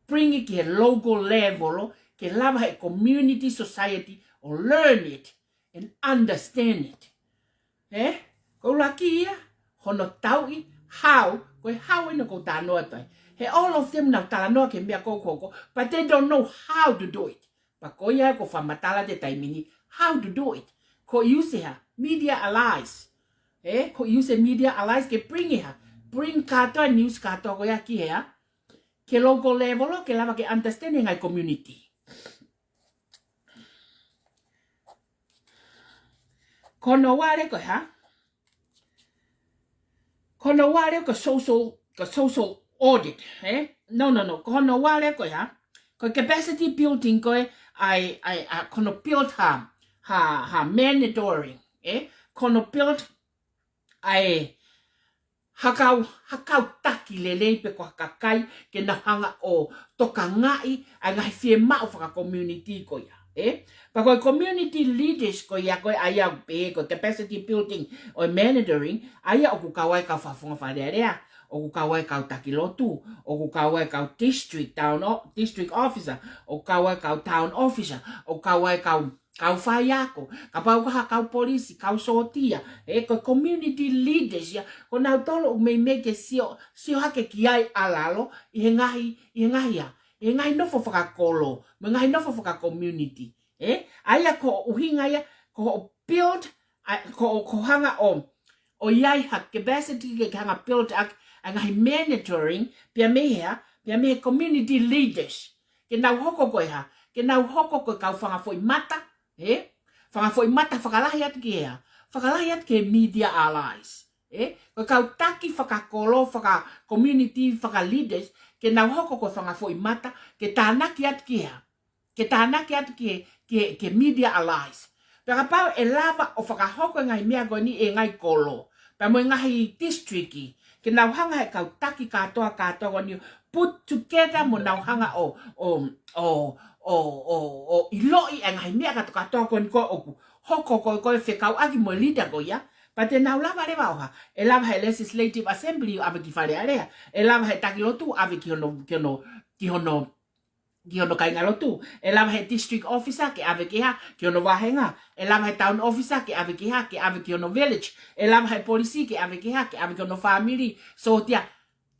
bring it ki he local level ʻo, ke lava he community society ʻo learn it and understand it. Ē? Ko e ʻuluaki ia, hono tauʻi, how, ko e how eni ʻoku ou talanoa atu ai. He all of them nau talanoa ki he meʻa ko ē ʻoku hoko, but they don't know how to do it. Pea ko ia ʻoku ou fakamatala atu he taimi ni, how to do it. Ko e use e hā, media allies. Ē, ko e use e media allies ke bring e hā, bring kātoa e news kātoa ko ia ki he hā, ki he local level ʻo ke lava ke understand e ngaahi community. Ko hono ua leva ko e hā, ko hono ua leva ko e social, ko e social audit, ē? No, no, no. Ko hono ua leva ko e hā, ko e capacity building ko ē ʻa e, ʻa e, ʻa e, ko hono build ha, ha, ha mentoring, ē? Ko hono build ʻa e ha kau, ha kau taki lelei pe ko ha kakai ke nau hanga ʻo tokangaʻi ʻa e ngaahi fiemaʻu faka-community ko ia, ē? Pea ko e community leaders ko ia ko ē ʻa ia ʻoku pehē ko e capacity building ʻo e mentoring, ʻa ia ʻoku kau ai e kau fakafofonga Fale Alea, ʻoku kau ai e kau taki lotu, ʻoku kau ai e kau district, town o-, district officer, ʻoku kau ai e kau town officer, ʻoku kau ai e kau, kau faiako, kapau ko ha kau polisi, kau sōtia, ē, ko e community leaders ia, ko nautolu ʻoku meimei ke sio, sio hake ki ai ʻa lalo, ʻi he ngaahi, ʻi he ngaahi hā, ʻi he ngaahi nofo fakakolo, mo e ngaahi nofo faka-community, ē? ʻA ia ko e ʻuhinga ia, ko hoʻo build, ʻa, ko, ko e hanga ʻo, ʻo ʻi ai ha capacity ke, ke hanga build ʻaki ʻa e ngaahi mentoring, pea mei he hā, pea mei he community leaders. Ke nau hoko ko e hā, ke nau hoko ko e kau fanga foʻi mata, ē? Fanga foʻi mata fakalahi atu ki he hā, fakalahi atu ki he media allies, ē? Ko e kau taki fakakolo, faka-community, faka-leaders, ke nau hoko ko e fanga foʻi mata, ke tānaki atu ki he hā, ke tānaki atu ki he, ki he, ki he media allies. Pea kapau ʻe lava ʻo fakahoko e ngaahi meʻa ko eni ʻe he ngaahi kolo, pea mo e ngaahi district, ke nau hanga he kau taki kātoa, kātoa ko eni ʻo put together mo nau hanga ʻo, ʻo, ʻo, ʻo, ʻo, ʻo ʻiloʻi e ngaahi meʻa kātoa, kātoa ko eni ko ē ʻoku hoko ko ē, ko e fekauʻaki mo e leader ko ia, pea te nau lava leva ʻo hā, ʻe lava he Legislative Assembly ʻo ʻave ki Fale Alea, ʻe lava he taki lotu ʻo ʻave ki hono, ki hono, ki hono ki hono kāingalotu. ʻE lava he district officer ke ʻave ki hā, ki hono vāhenga. ʻE lava he town officer ke ʻave ki hā, ke ʻave ki hono village. ʻE lava he polisi ke ʻave ki hā, ke ʻave ki hono family. So, tia,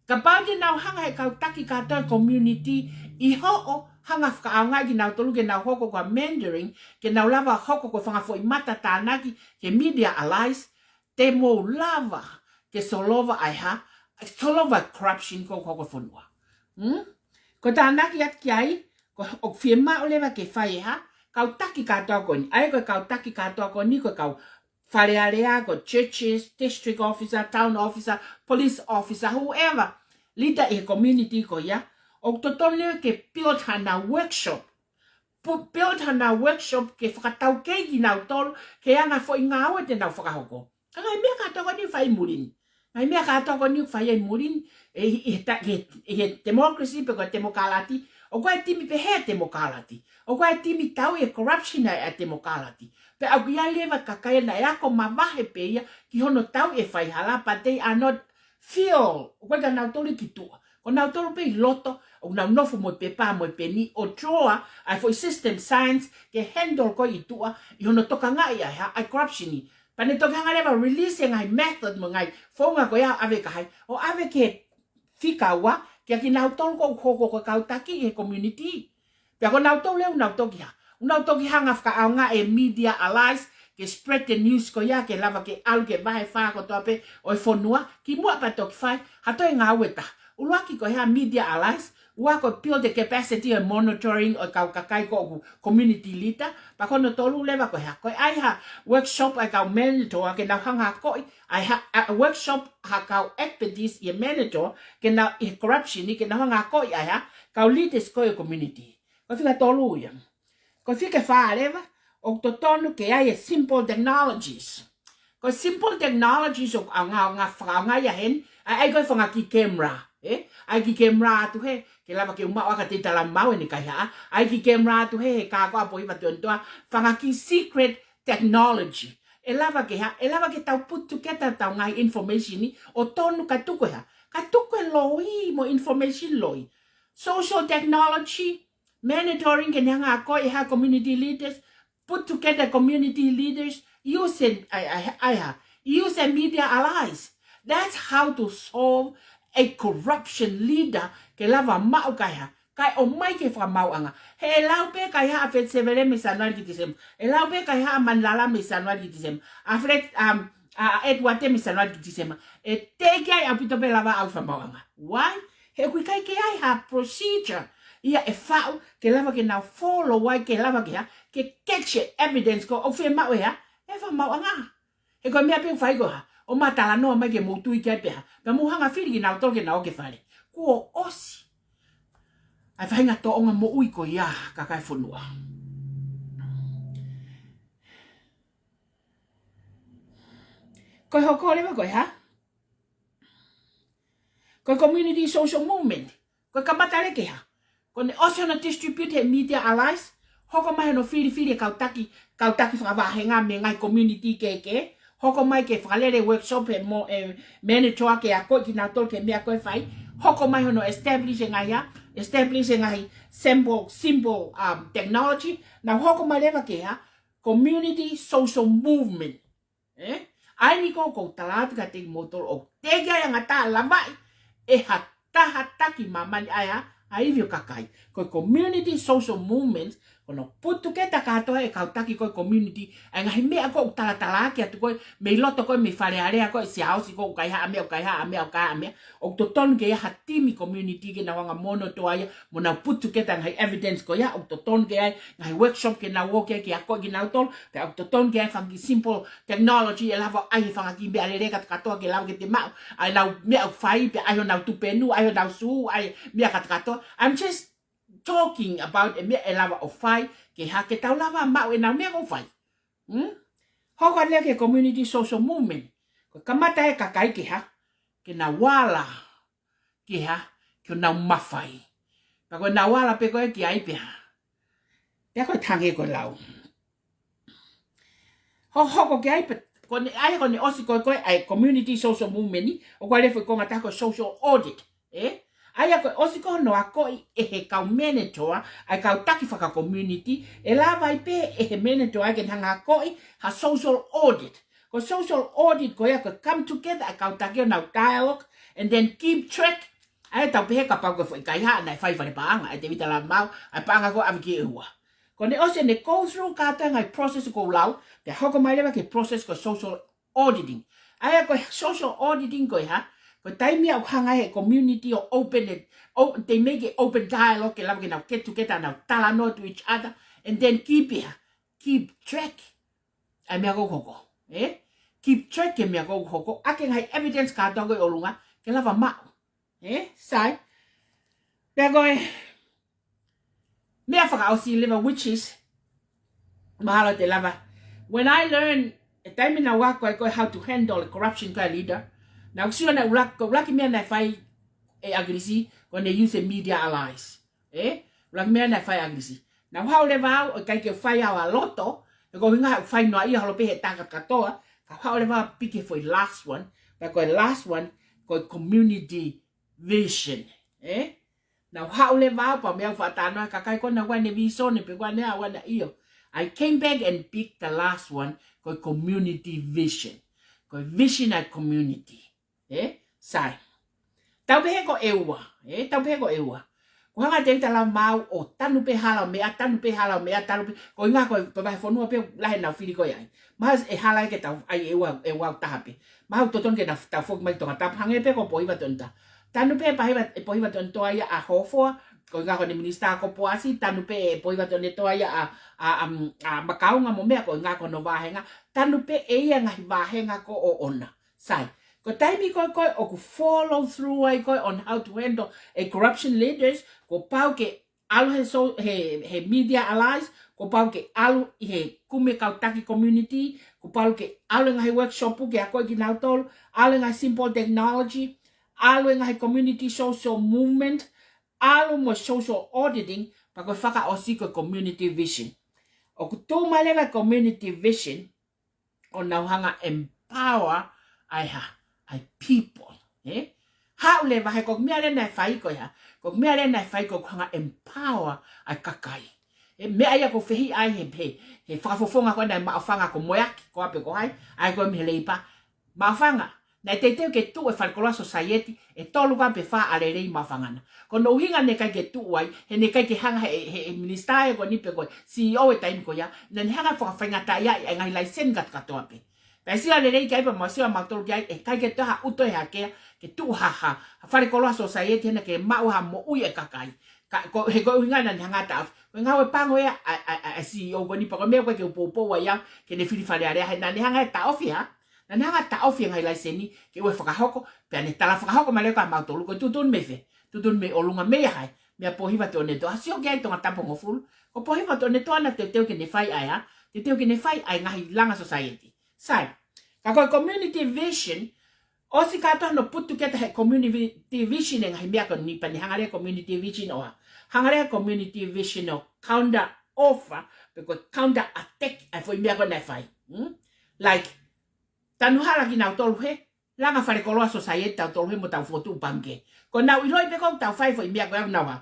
kapau te nau hanga he kau taki kātoa e community ʻi hoʻo hanga fakaʻaongaʻi kinautolu ke nau hoko ko e mentoring, ke nau lava hoko ko e fanga foʻi mata tānaki ki he media allies, te mou lava ke solova ʻa e hā, solova corruption ko ē ʻoku hoko he fonua. Hmm? Ko e tānaki atu ki ai, ko e ʻoku fiemaʻu leva ke fai e hā, kau taki kātoa ko eni. ʻA ia ko e kau taki kātoa ko eni, ko e kau Fale Alea, ko e churches, district officer, town officer, police officer, whoever, leader ʻi he community ko ia, ʻoku totonu leva ke build haʻanau workshop. Pu-, build haʻanau workshop ke fakataukei kinautolu ki he anga e foʻi ngāue te nau fakahoko. Ka ngaahi meʻa kātoa ko eni ʻoku fai ʻi muli ni. Ngaahi meʻa kātoa ko eni ʻoku fai ʻi muli ni, ʻi, ʻi he ta-, ʻi he, ʻi he democracy pe ko e temokalati, ʻoku ʻi ai e timi pehē e temokalati. ʻOku ʻi ai e timi tauʻi e corruption ʻa e, ʻa e temokalati. Pea ʻoku ʻi ai leva e kakai naʻe ako mavahe pē ia ki hono tauʻi e faihala, but they are not feel, ʻoku ʻikai ke nau toli ki tuʻa. Ko nautolu pē ʻi loto, ʻoku nau nofo mo e pepa mo e peni ʻo draw ʻa e foʻi system science ke handle ko ē ʻi tuʻa, ʻi hono tokangaʻi ʻa e hā, ʻa e corruption ni. Pea ne toki hanga leva ʻo release e ngaahi method mo e ngaahi founga ko ia ʻave ki hai, ʻo ʻave ki he fika ua, kia kinautolu ʻoku hoko ko e kau taki ʻi he community. Pea ko nautolu leva ʻoku nau toki hā, ʻoku nau toki hanga fakaʻaongaʻi e media allies ke spread the news ko ia ke lava ke ʻalu ki he vahe fā kotoa pē ʻo e fonua, kimuʻa pea toki fai ha toe ngāue ʻe taha. ʻUluaki ko e hā, media allies, ua ko e build the capacity ʻo e monitoring ʻo e kau kakai ko ē ʻoku community leader, pea ko hono tolu leva ko e hā, ko e ʻai ha workshop ʻa e kau mentor ke nau hanga akoʻi, ʻai ha, ʻa, workshop ha kau expertise ʻi he mentor ke nau, ʻi he corruption ni ke nau hanga akoʻi ʻa e hā, kau leaders ko ē ʻo e community. Ko e fika tolu ia. Ko e fika fā leva, ʻoku totonu ke ʻi ai e simple technologies. Ko e simple technologies ʻoku ʻaonga, ʻaonga fakaʻaongaʻi ʻa heni, ʻa e ʻai ko ē fanga kiʻi camera, ē? ʻAi kiʻi camera atu hē, ke lava ke u maʻu ʻa e kakai te u tala maʻu ʻene kaihaʻa. ʻAi kiʻi camera atu hē, he kākā ʻapo hiva tuʻa ni tuʻa, fanga kiʻi secret technology. ʻE lava ke hā, ʻe lava ke tau put together ʻetau ngaahi information ni, ʻo tonu kae tuku e hā, kae tuku e loi mo e information loi. Social technology, mentoring ke ne hanga akoʻi e hā, community leaders, put together community leaders, use e, ʻai, ʻai, ʻai hā, use e media allies. That's how to solve a corruption leader ke lava maʻu kaihaʻa, kae ʻomai ki he fakamaauʻanga. He ʻe lau pē kaihaʻa Fete Sevele mei Sānuali ki Tīsema. ʻE lau pē kaihaʻa Manilala mei Sānuali ki Tīsema. ʻA Fred, um, ʻa, ʻa Edward mei Sānuali ki Tīsema. ʻE teʻeki ai ʻaupito pē lava ʻalu fakamaauʻanga. Why? He ʻoku ʻikai ke ʻi ai ha procedure ia ʻe faʻu ke lava ke nau follow ai, ke lava ke hā, ke catch e evidence ko ē ʻoku fiemaʻu ʻe hā, ʻe he fakamaauʻanga. He ko e meʻa pē ʻoku fai ko e hā, ʻomai talanoa mai ke mou tui ki ai pē hā, pea mou hanga fili kinautolu ke nau ō ki fale. Kuo ʻosi ʻa e faʻahinga tōʻonga moʻui ko ia, kakai e fonua. Ko e hoko leva ko e hā, ko e community social movement. Ko e kamata leva ke hā, ko ʻene ʻosi hono distribute he media allies, hoko mai hono filifili e kau taki, kau taki fakavāhenga mei he ngaahi community kehekehe, hoko mai ke fakalele workshop he mo, e, mentor ke akoʻi kinautolu ki he meʻa ko ē ʻe fai, hoko mai hono establish e ngaahi hā, establish e ngaahi simple, simple, um, technology, nau hoko mai leva ke hā, community social movement. Ē? ʻA eni ko ē ʻoku ou tala atu kiate kimoutolu ʻoku teʻeki ai ʻa e ngata lavaʻi ʻe ha taha taki ʻi māmani ʻa e hā, ʻa e ivi ʻo e kakai. Ko e community social movements, ko hono put together kātoa e kau taki ko ē community, ʻa e ngaahi meʻa ko ē ʻoku talatalaaki atu ko ē mei loto ko ē mei Fale Alea ko ē, Siaosi ko ē ʻoku kaihaʻa meʻa, ʻoku kaihaʻa meʻa, ʻoku kaihaʻa meʻa. ʻOku totonu ke ʻi ai ha timi community ke nau hanga monitor ia, mo nau put together ngaahi evidence ko ia, ʻoku totonu ke ʻi ai ngaahi workshop ke nau ō ki ai ke akoʻi kinautolu, pea ʻoku totonu ke ʻi ai fanga kiʻi simple technology ʻe lava ʻo ʻai he fanga kiʻi meʻalele kātoa ke lava ke te maʻu ʻa ʻenau meʻa ʻoku fai, pea ʻai honau tupenu, ʻai honau sū, ʻai meʻa kātoa. I'm just talking about e meʻa ʻe lava ʻo fai, ke hā, ke tau lava maʻu ʻenau meʻa ʻoku fai. Hmm? Hoko atu leva ki he community social movement. Ko e kamata e kakai ke hā, ke nau ala ki hā, ki honau mafai. Pea ko ʻenau ala pē ko ē ki ai pē hā, pea ko e tangi ko e lau. Ho-, hoko ki ai pē, ko ʻene ʻai, ko ʻene ʻosi ko ē ko ē ʻa e community social movement ni, ʻoku ʻi ai leva e foʻi konga ʻe taha ko e social audit. Ē? ʻA ia ko e ʻosi ko hono akoʻi ʻe he kau mentor, ʻa e kau taki faka-community, ʻe lava ai pē ʻe he mentor ʻa ia ke ne hanga akoʻi ha social audit. Ko e social audit ko ia ko e come together ʻa e kau taki ʻo nau dialogue, and then keep track. ʻA ia tau pehē kapau ko e foʻi kaihaʻa naʻe fai fale paʻanga, ʻa e Tēvita Lava Maau, ʻa e paʻanga ko ē ʻave ki ʻEua. Ko ʻene ʻosi ʻene go through kātoa e ngaahi process ko ē ʻoku lau, pea hoko mai leva ki he process ko e social auditing. ʻA ia ko e social auditing ko e hā, ko e taimi ʻoku hanga he community ʻo open it, ʻo, they make it open dialogue, ke lava ke nau get together, nau talanoa to each other, and then keep it, keep track ʻa e meʻa ʻoku hoko. Eh? Keep track ʻa e meʻa ʻoku hoko, ʻa e ngaahi evidence kātoa ko ē ʻi ʻolunga, ke lava maʻu. Eh? Sai. Pea ko e meʻa fakaʻosi leva, which is, mahalo te lava. When I learn, ʻi he taimi naʻá ku ako ai ko e how to handle corruption ko e leader, naʻá ku sio naʻe ʻuluaki, ko e ʻuluaki meʻa naʻe fai ʻe ʻAkilisi, ko ʻene use e media allies. Eh? ʻUluaki meʻa naʻe fai ʻe ʻAkilisi. Naʻá ku haʻu leva au, ʻo ʻikai ke fai au ʻa loto, he ko e ʻuhinga ʻoku fai noaʻia holo pē he taha kātoa, ka u haʻu leva au piki foʻi last one, pea ko e last one, ko e community vision. Eh? Naʻá ku haʻu leva au pea mo au faʻa talanoa ki he kakai ko ena, ʻoua ne vīsone pe ʻoua ne, ʻoua ne ʻio. I came back and pick the last one, ko e community vision. Ko e vision ʻa e community. Eh? Sai. Tau pehē ko ʻEua. Eh? Tau pehē ko ʻEua. Ko e hanga ʻe Tēvita Lava Maau ʻo tanu pē hala ʻo meʻa, tanu pē hala ʻo meʻa, tanu pē. Ko e ʻuhinga ko e, ko e vahefonua pē lahi ʻenau fili ko ia ai. Mahalo ʻe hala ia ke tau ʻai ʻEua, ʻEua ʻo taha pē. Mahalo totonu ke nau, tau foki mai ki Tongatapu, hangē pē ko Pōhiva Tuʻanetoa. Tanu pē Pōhiva, ʻe Pōhiva Tuʻanetoa ia ʻa Hōfoa, ko e ʻuhinga ko ʻene minisitā ko Poasi, tanu pē ʻe Pōhiva Tuʻanetoa ia ʻa, ʻa, ʻa, ʻa Makaunga mo meʻa, ko e ʻuhinga ko hono vāhenga. Tanu pē ʻe ia e ngaahi vāhenga ko ē ʻoʻona. Sai. Ko e taimi ko ē ko ē ʻoku follow through ai ko ē on how to handle e corruption leaders, kuo pau ke ʻalu he so-, he, he media allies, kuo pau ke ʻalu ʻi he kumi e kau taki community, kuo pau ke ʻalu e ngaahi workshop ke akoʻi kinautolu, ʻalu e ngaahi simple technology, ʻalu e ngaahi community social movement, ʻalu mo e social auditing, pea ko e fakaʻosi ko e community vision. ʻOku tuʻu mai leva e community vision, ʻo nau hanga empower ʻa e hā, ʻa e people, eh? Haʻu leva he ko e meʻa leva naʻe fai ko e hā, ko e meʻa leva naʻe fai ko e hanga empower ʻa e kakai. E meʻa ia ʻoku fehiʻa ai he, he, he fakafofonga ko ena ʻa e Maʻufanga ko Moeaki, ko ā pē ko hai, ʻa ia ko e mei he Leipa. Maʻufanga, naʻe teuteu ke tuʻu e falekoloa society, ʻe tolu ka pe fā ʻa e lelei Maʻufanga na. Ko hono ʻuhinga naʻe ʻikai ke tuʻu ai, he naʻe ʻikai ke hanga he, he, he minisitā ʻe ko eni pe ko e C E O e taimi ko ia, naʻá ne hanga fakafaingataʻaʻia ʻa e ngaahi laiseni kātoa pē. Pea sio ʻa e lelei ki ai pea mo sio ʻa mautolu ki ai, ʻe ʻikai ke toe ha ʻuto ʻe hake ia, ke tuʻu ha, ha, ha falekoloa society hena ke maʻu ha moʻui e kakai. Ka, ko, he ko e ʻuhinga naʻá ne hanga taʻofi. Ko e ngāue pango ia ʻa, ʻa, ʻa, ʻa e C E O ko eni pea ko e meʻa ko ē ke u poupou ai au, ke ne fili Fale Alea he naʻá ne hanga ʻe taʻofi ha. Naʻá ne hanga taʻofi e ngaahi laiseni, ke ʻoua ʻe fakahoko, pea ne tala fakahoko mai leva kia mautolu ko e tuʻutuʻuni mei fē, tuʻutuʻuni mei ʻolunga mei he hā, meia Pōhiva Tuʻanetoa, sio ki ai Tongatapu hongofulu, ko Pōhiva Tuʻanetoa naʻe teuteu ke ne fai ʻa e hā, teuteu ke ne fai ʻa e ngaahi langa society. Sai, ka ko e community vision, ʻosi kātoa hono put together he community vision e ngaahi meʻa ko eni pea ne hanga leva e community vision ʻo hā, hanga leva e community vision ʻo counter offer, pe ko e counter attack ʻa e foʻi meʻa ko ē naʻe fai. Hmm? Like, tanu hala kinautolu he, langa falekoloa society tautolu he mo tau fokotuʻu pangikē. Ko ʻenau ʻiloʻi pē ko ē ʻoku tau fai e foʻi meʻa ko ia ʻoku nau hā,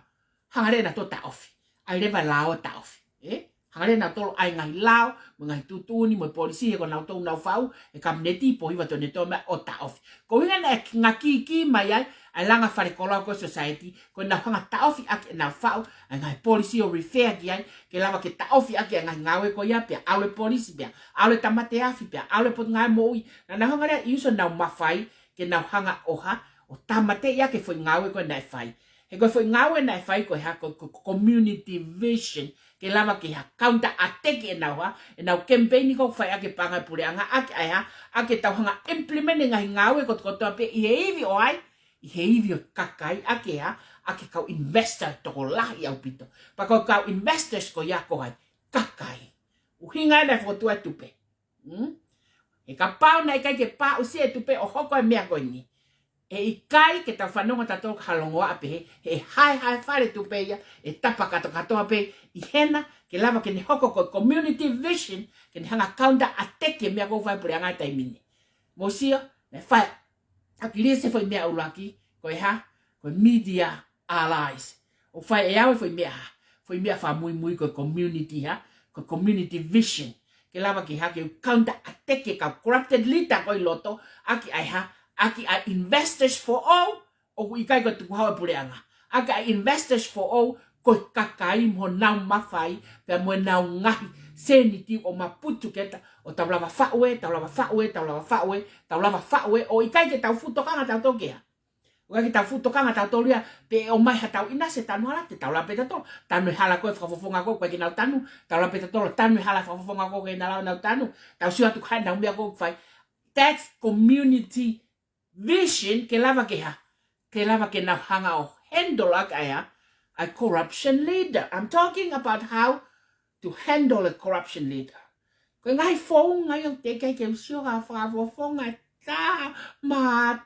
hanga leva ʻe nautolu ʻo taʻofi. ʻAi leva e lao ʻo taʻofi. Eh? Hanga leva ʻe nautolu ʻo ʻai e ngaahi lao, mo e ngaahi tuʻutuʻuni, mo e polisi he ko nautolu ʻoku nau faʻu e kapineti, Pōhiva Tuʻanetoa mo meʻa ʻo taʻofi. Ko e ʻuhinga naʻe ngāueʻaki mai ai ʻa e langa falekoloa ko ē society, ko ʻenau hanga taʻofi ʻaki ʻenau faʻu ʻa e ngaahi polisi ʻo refer ki ai, ke lava ke taʻofi ʻaki ʻa e ngaahi ngāue ko ia, pea ʻalu e polisi, pea ʻalu e tāmate afi, pea ʻalu e Potungāue Moʻui. Naʻa nau hanga leva ʻo ʻi uso ʻenau mafai, ke nau hanga ʻo hā, ʻo tāmateʻi ʻaki e foʻi ngāue ko ē naʻe fai. He ko e foʻi ngāue naʻe fai ko e hā, ko e, ko e community vision, ke lava ke hā, counter attack ʻenau hā, ʻenau campaign ko ē ʻoku fai ʻaki e paʻanga ʻo e puleʻanga, ʻaki ʻa e hā, ʻaki ʻetau hanga implement e ngaahi ngāue kotokotoa pē ʻi he ivi ʻo hai, ʻi he ivi ʻo e kakai, ʻaki e hā, ʻaki e kau investor tokolahi ʻaupito. Pea ko e kau investors ko ia ko hai, kakai. ʻUhinga ia naʻe fokotuʻu ai e tupe. Hmm? He kapau naʻe ʻikai ke paʻusia e tupe ʻo hoko e meʻa ko eni, ʻe ʻikai ke tau fanongo tautolu ki ha longoaʻa pehē, he haehae fale tupe ia, ʻe tapa kātoa kātoa pē ʻi hena, ke lava ke ne hoko ko e community vision, ke ne hanga counter attack e meʻa ko ē ʻoku fai e puleʻanga he taimi ni. Mou sio, naʻe fai ʻe ʻAkilisi e foʻi meʻa ʻuluaki, ko e hā, ko e media allies. ʻOku fai ʻe au e foʻi meʻa hā, foʻi meʻa fakamuimui ko e community hā, ko e community vision. Ke lava ke hake ʻo counter attack e kau corrupted leader ko ē ʻi loto, ʻaki ʻa e hā, ʻaki ʻa e Investors for All, ʻoku ʻikai ko e tukuhau e puleʻanga. ʻAki ʻa e Investors for All, ko e kakai mo honau mafai, pea mo ʻenau ngaahi sēniti ʻo ma put together, ʻo tau lava faʻu ē, tau lava faʻu ē, tau lava faʻu ē, tau lava faʻu ē, ʻo ʻikai ke tau fuʻu tokanga tautolu ki ai. ʻOku ʻikai ke tau fuʻu tokanga tautolu ia, pe ʻomai ha tau ʻinasi, tanu hala, te tau lava pē tautolu, tanu e hala ko ē fakafofonga ko ē ʻoku ʻikai ke nau tanu, tau lava pē tautolu, tanu e hala fakafofonga ko ē ʻoku ʻikai ke nau tanu, tau sio atu ki heʻenau meʻa ko ē ʻoku fai. That's community vision ke lava ke hā, ke lava ke nau hanga ʻo handle ʻaki ʻa e hā, ʻa e corruption leader. I'm talking about how to handle a corruption leader. Ko e ngaahi founga ia ʻoku teʻeki ai ke u sio ki ha fakafofonga ʻe taha, mate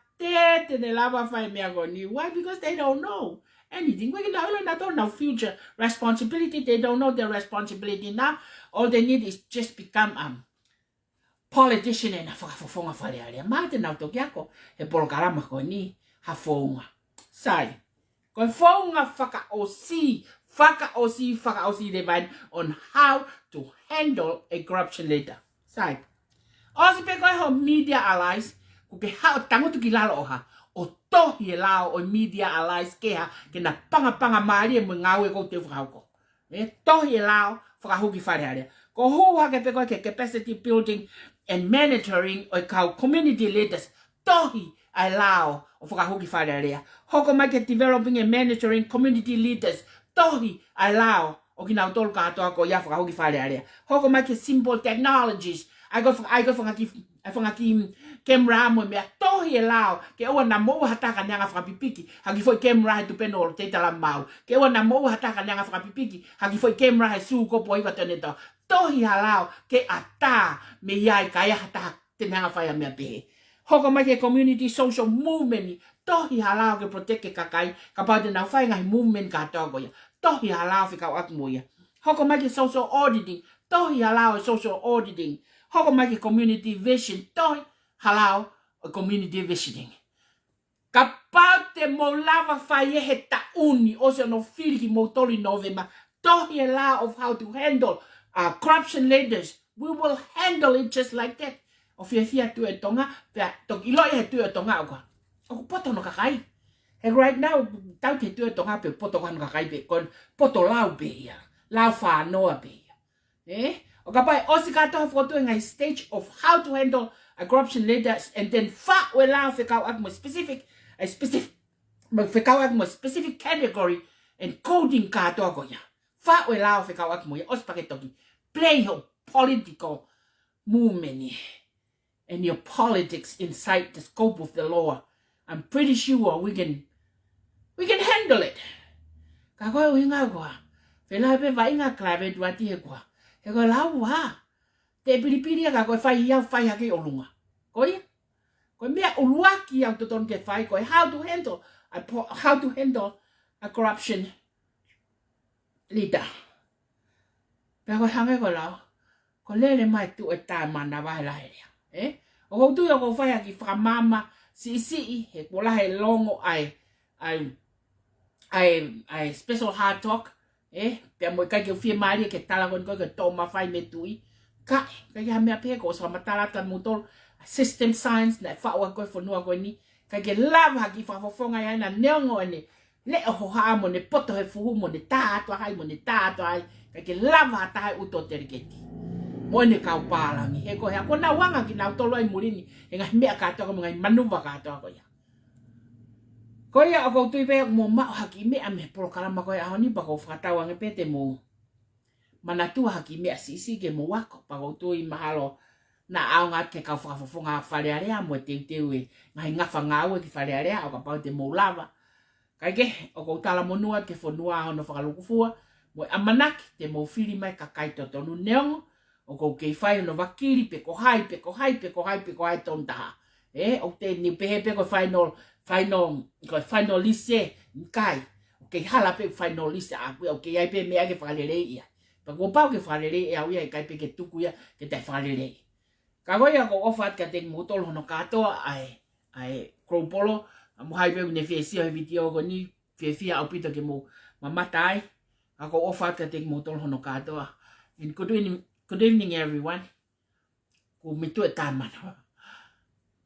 te ne lava fai e meʻa ko eni. Why? Because they don't know anything. ʻOku ʻikai ke nau ʻilo ʻenautolu ʻenau future responsibility. They don't know their responsibility now. All they need is just become, um, politician ʻena fakafofonga Fale Alea. Mate nau toki ako he polokalama ko eni ha founga. Sai. Ko e founga fakaʻosi, fakaʻosi, fakaʻosi leva eni on how to handle a corruption leader. Sai. ʻOsi pē ko e hoʻo media allies, kuo ke haʻu ʻo tangutu ki lalo ʻo hā, ʻo tohi e lao ʻo e media allies ke hā, ke na pangapanga mālie mo e ngāue ʻoku te fakahoko. ʻE tohi e lao fakahuki Fale Alea. Ko e hū hake pē ko ē ki he capacity building and mentoring ʻo e kau community leaders. Tohi ʻa e lao ʻo fakahuki Fale Alea. Hoko mai ki he developing and mentoring community leaders. Tohi ʻa e lao ʻo kinautolu kātoa ko ia fakahuki Fale Alea. Hoko mai ki he simple technologies. ʻA ia ko e fanga-, ʻa ia ko e fanga kiʻi, ʻa e fanga kiʻi camera mo e meʻa, tohi e lao, ke ʻoua naʻa moʻua ha taha ka ne hanga fakapipiki ha kiʻi foʻi camera he tupenu ʻo Teitalaʻamau. Ke ʻoua naʻa moʻua ha taha ka ne hanga fakapipiki ha kiʻi foʻi camera he Sūkopu ʻo Hiva Tonetā. Tohi ha lao ke ʻatā mei ai ka ʻi ai ha taha te ne hanga fai ha meʻa pehē. Hoko mai ki he community social movement, tohi ha lao ke protect e kakai, kapau te nau fai e ngaahi movement kātoa ko ia. Tohi ha lao fekauʻaki mo ia. Hoko mai ki he social auditing, tohi ha lao e social auditing. Hoko mai ki he community vision, tohi ha lao e community visioning. Kapau te mou lava fai ē he taʻu ni, ʻosi hono fili kimoutolu ʻi November, tohi e lao of how to handle, uh, corruption leaders. We will handle it just like that. ʻOku fiefia e Tuʻi ʻo Tonga, pea toki ʻiloʻi ʻe he Tuʻi ʻo Tonga ʻoku, ʻoku poto hono kakai. He right now, tau ki he Tuʻi ʻo Tonga pē poto ko hono kakai pē, ko e poto lau pē ia. Lau fānoa pē ia. ʻE? ʻO kapau ʻe ʻosi kātoa fokotuʻu e ngaahi stage of how to handle a corruption leaders, and then faʻu e lao fekauʻaki mo e specific, a specific, mo e fekauʻaki mo e specific category and coding kātoa ko ia. Faʻu e lao fekauʻaki mo ia, ʻosi pea ke toki play ho political movement and your politics inside the scope of the law. I'm pretty sure we can, we can handle it. Ka ko e ʻuhinga ko ā, felā pē vaʻinga Clive Edwards he ko ā, he ko e lau ā, te pilipili ia ka ko e fai ia fai hake ʻi ʻolunga. Ko ia, ko e meʻa ʻuluaki ʻoku totonu ke fai ko e how to handle, a po-, how to handle a corruption leader. Pea ko e hangē ko e lau, ko e lele mai tuʻu e tae manava he lahi lea. ʻE? ʻOku ou tui ʻoku ou fai ha kiʻi fakamaama siʻisiʻi, he kuo lahi e longo ʻa e, ʻa e, ʻa e, ʻa e special hard talk. ʻE? Pea mo e ʻikai ke u fiemālie ke tala ko eni ko e ke tō mafai mei he Tuʻi. Ka, ʻikai ke ha meʻa pehē, kuo ʻosi fakamatala atu kia moutolu, a system science naʻe faʻu ʻaki ko e fonua ko eni. ʻIkai ke lava ha kiʻi fakafofonga ia ʻena neongo ʻene leʻo hohaʻa mo ʻene poto he fuhu mo ʻene tā atu ʻa hai mo ʻene tā atu ʻa hai. ʻIkai ke lava ha taha ʻe ʻuto teleketi mo ʻene kau pālangi. He ko e hā, kuo nau anga kinautolu ai muli ni he ngaahi meʻa kātoa ko e ngaahi manuva kātoa ko ia. Ko ia ʻoku ou tui pē ʻoku mou maʻu ha kiʻi meʻa mei he polokalama ko e ʻaho ni pea ʻoku ou fakatauange pē te mou manatua ha kiʻi meʻa siʻisiʻi ke mou ako, pea ʻoku ou tui mahalo naʻa ʻaonga atu ki he kau fakafofonga Fale Alea mo e teuteu e ngaahi ngafa ngāue ki Fale Alea, ʻo kapau te mou lava. Kae kehe, ʻoku ou talamonū atu ki he fonua hono fakalūkufua, mo e ʻamanaki te mou fili mai kakai totonu neongo ʻoku ou kei fai hono vakili pe ko hai, pe ko hai, pe ko hai, pe ko hai tonu taha. ʻE, ʻoku te ni pehē pē ko e final, final, ko e final list ē, ʻikai. ʻOku kei hala pē final list ʻaʻaku ia, ʻoku kei ʻi ai pē meʻa ke fakaleleiʻi ai. Pea kuo pau ke fakaleleiʻi ʻe au ia, ʻikai pē ke tuku ia ke taʻe fakaleleiʻi. Ka ko ia ʻoku ou ʻofa atu kiate kimoutolu hono kātoa ʻa e, ʻa e Global ʻA mo hai pē ʻoku ne fie sio he vitiō ko eni, fiefia ʻaupito ke mou mamata ai. ʻOku ou ʻofa atu kiate kimoutolu hono kātoa. And good evening, good evening everyone. Ko mi tu e tamana.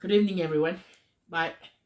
Good evening everyone. Bye.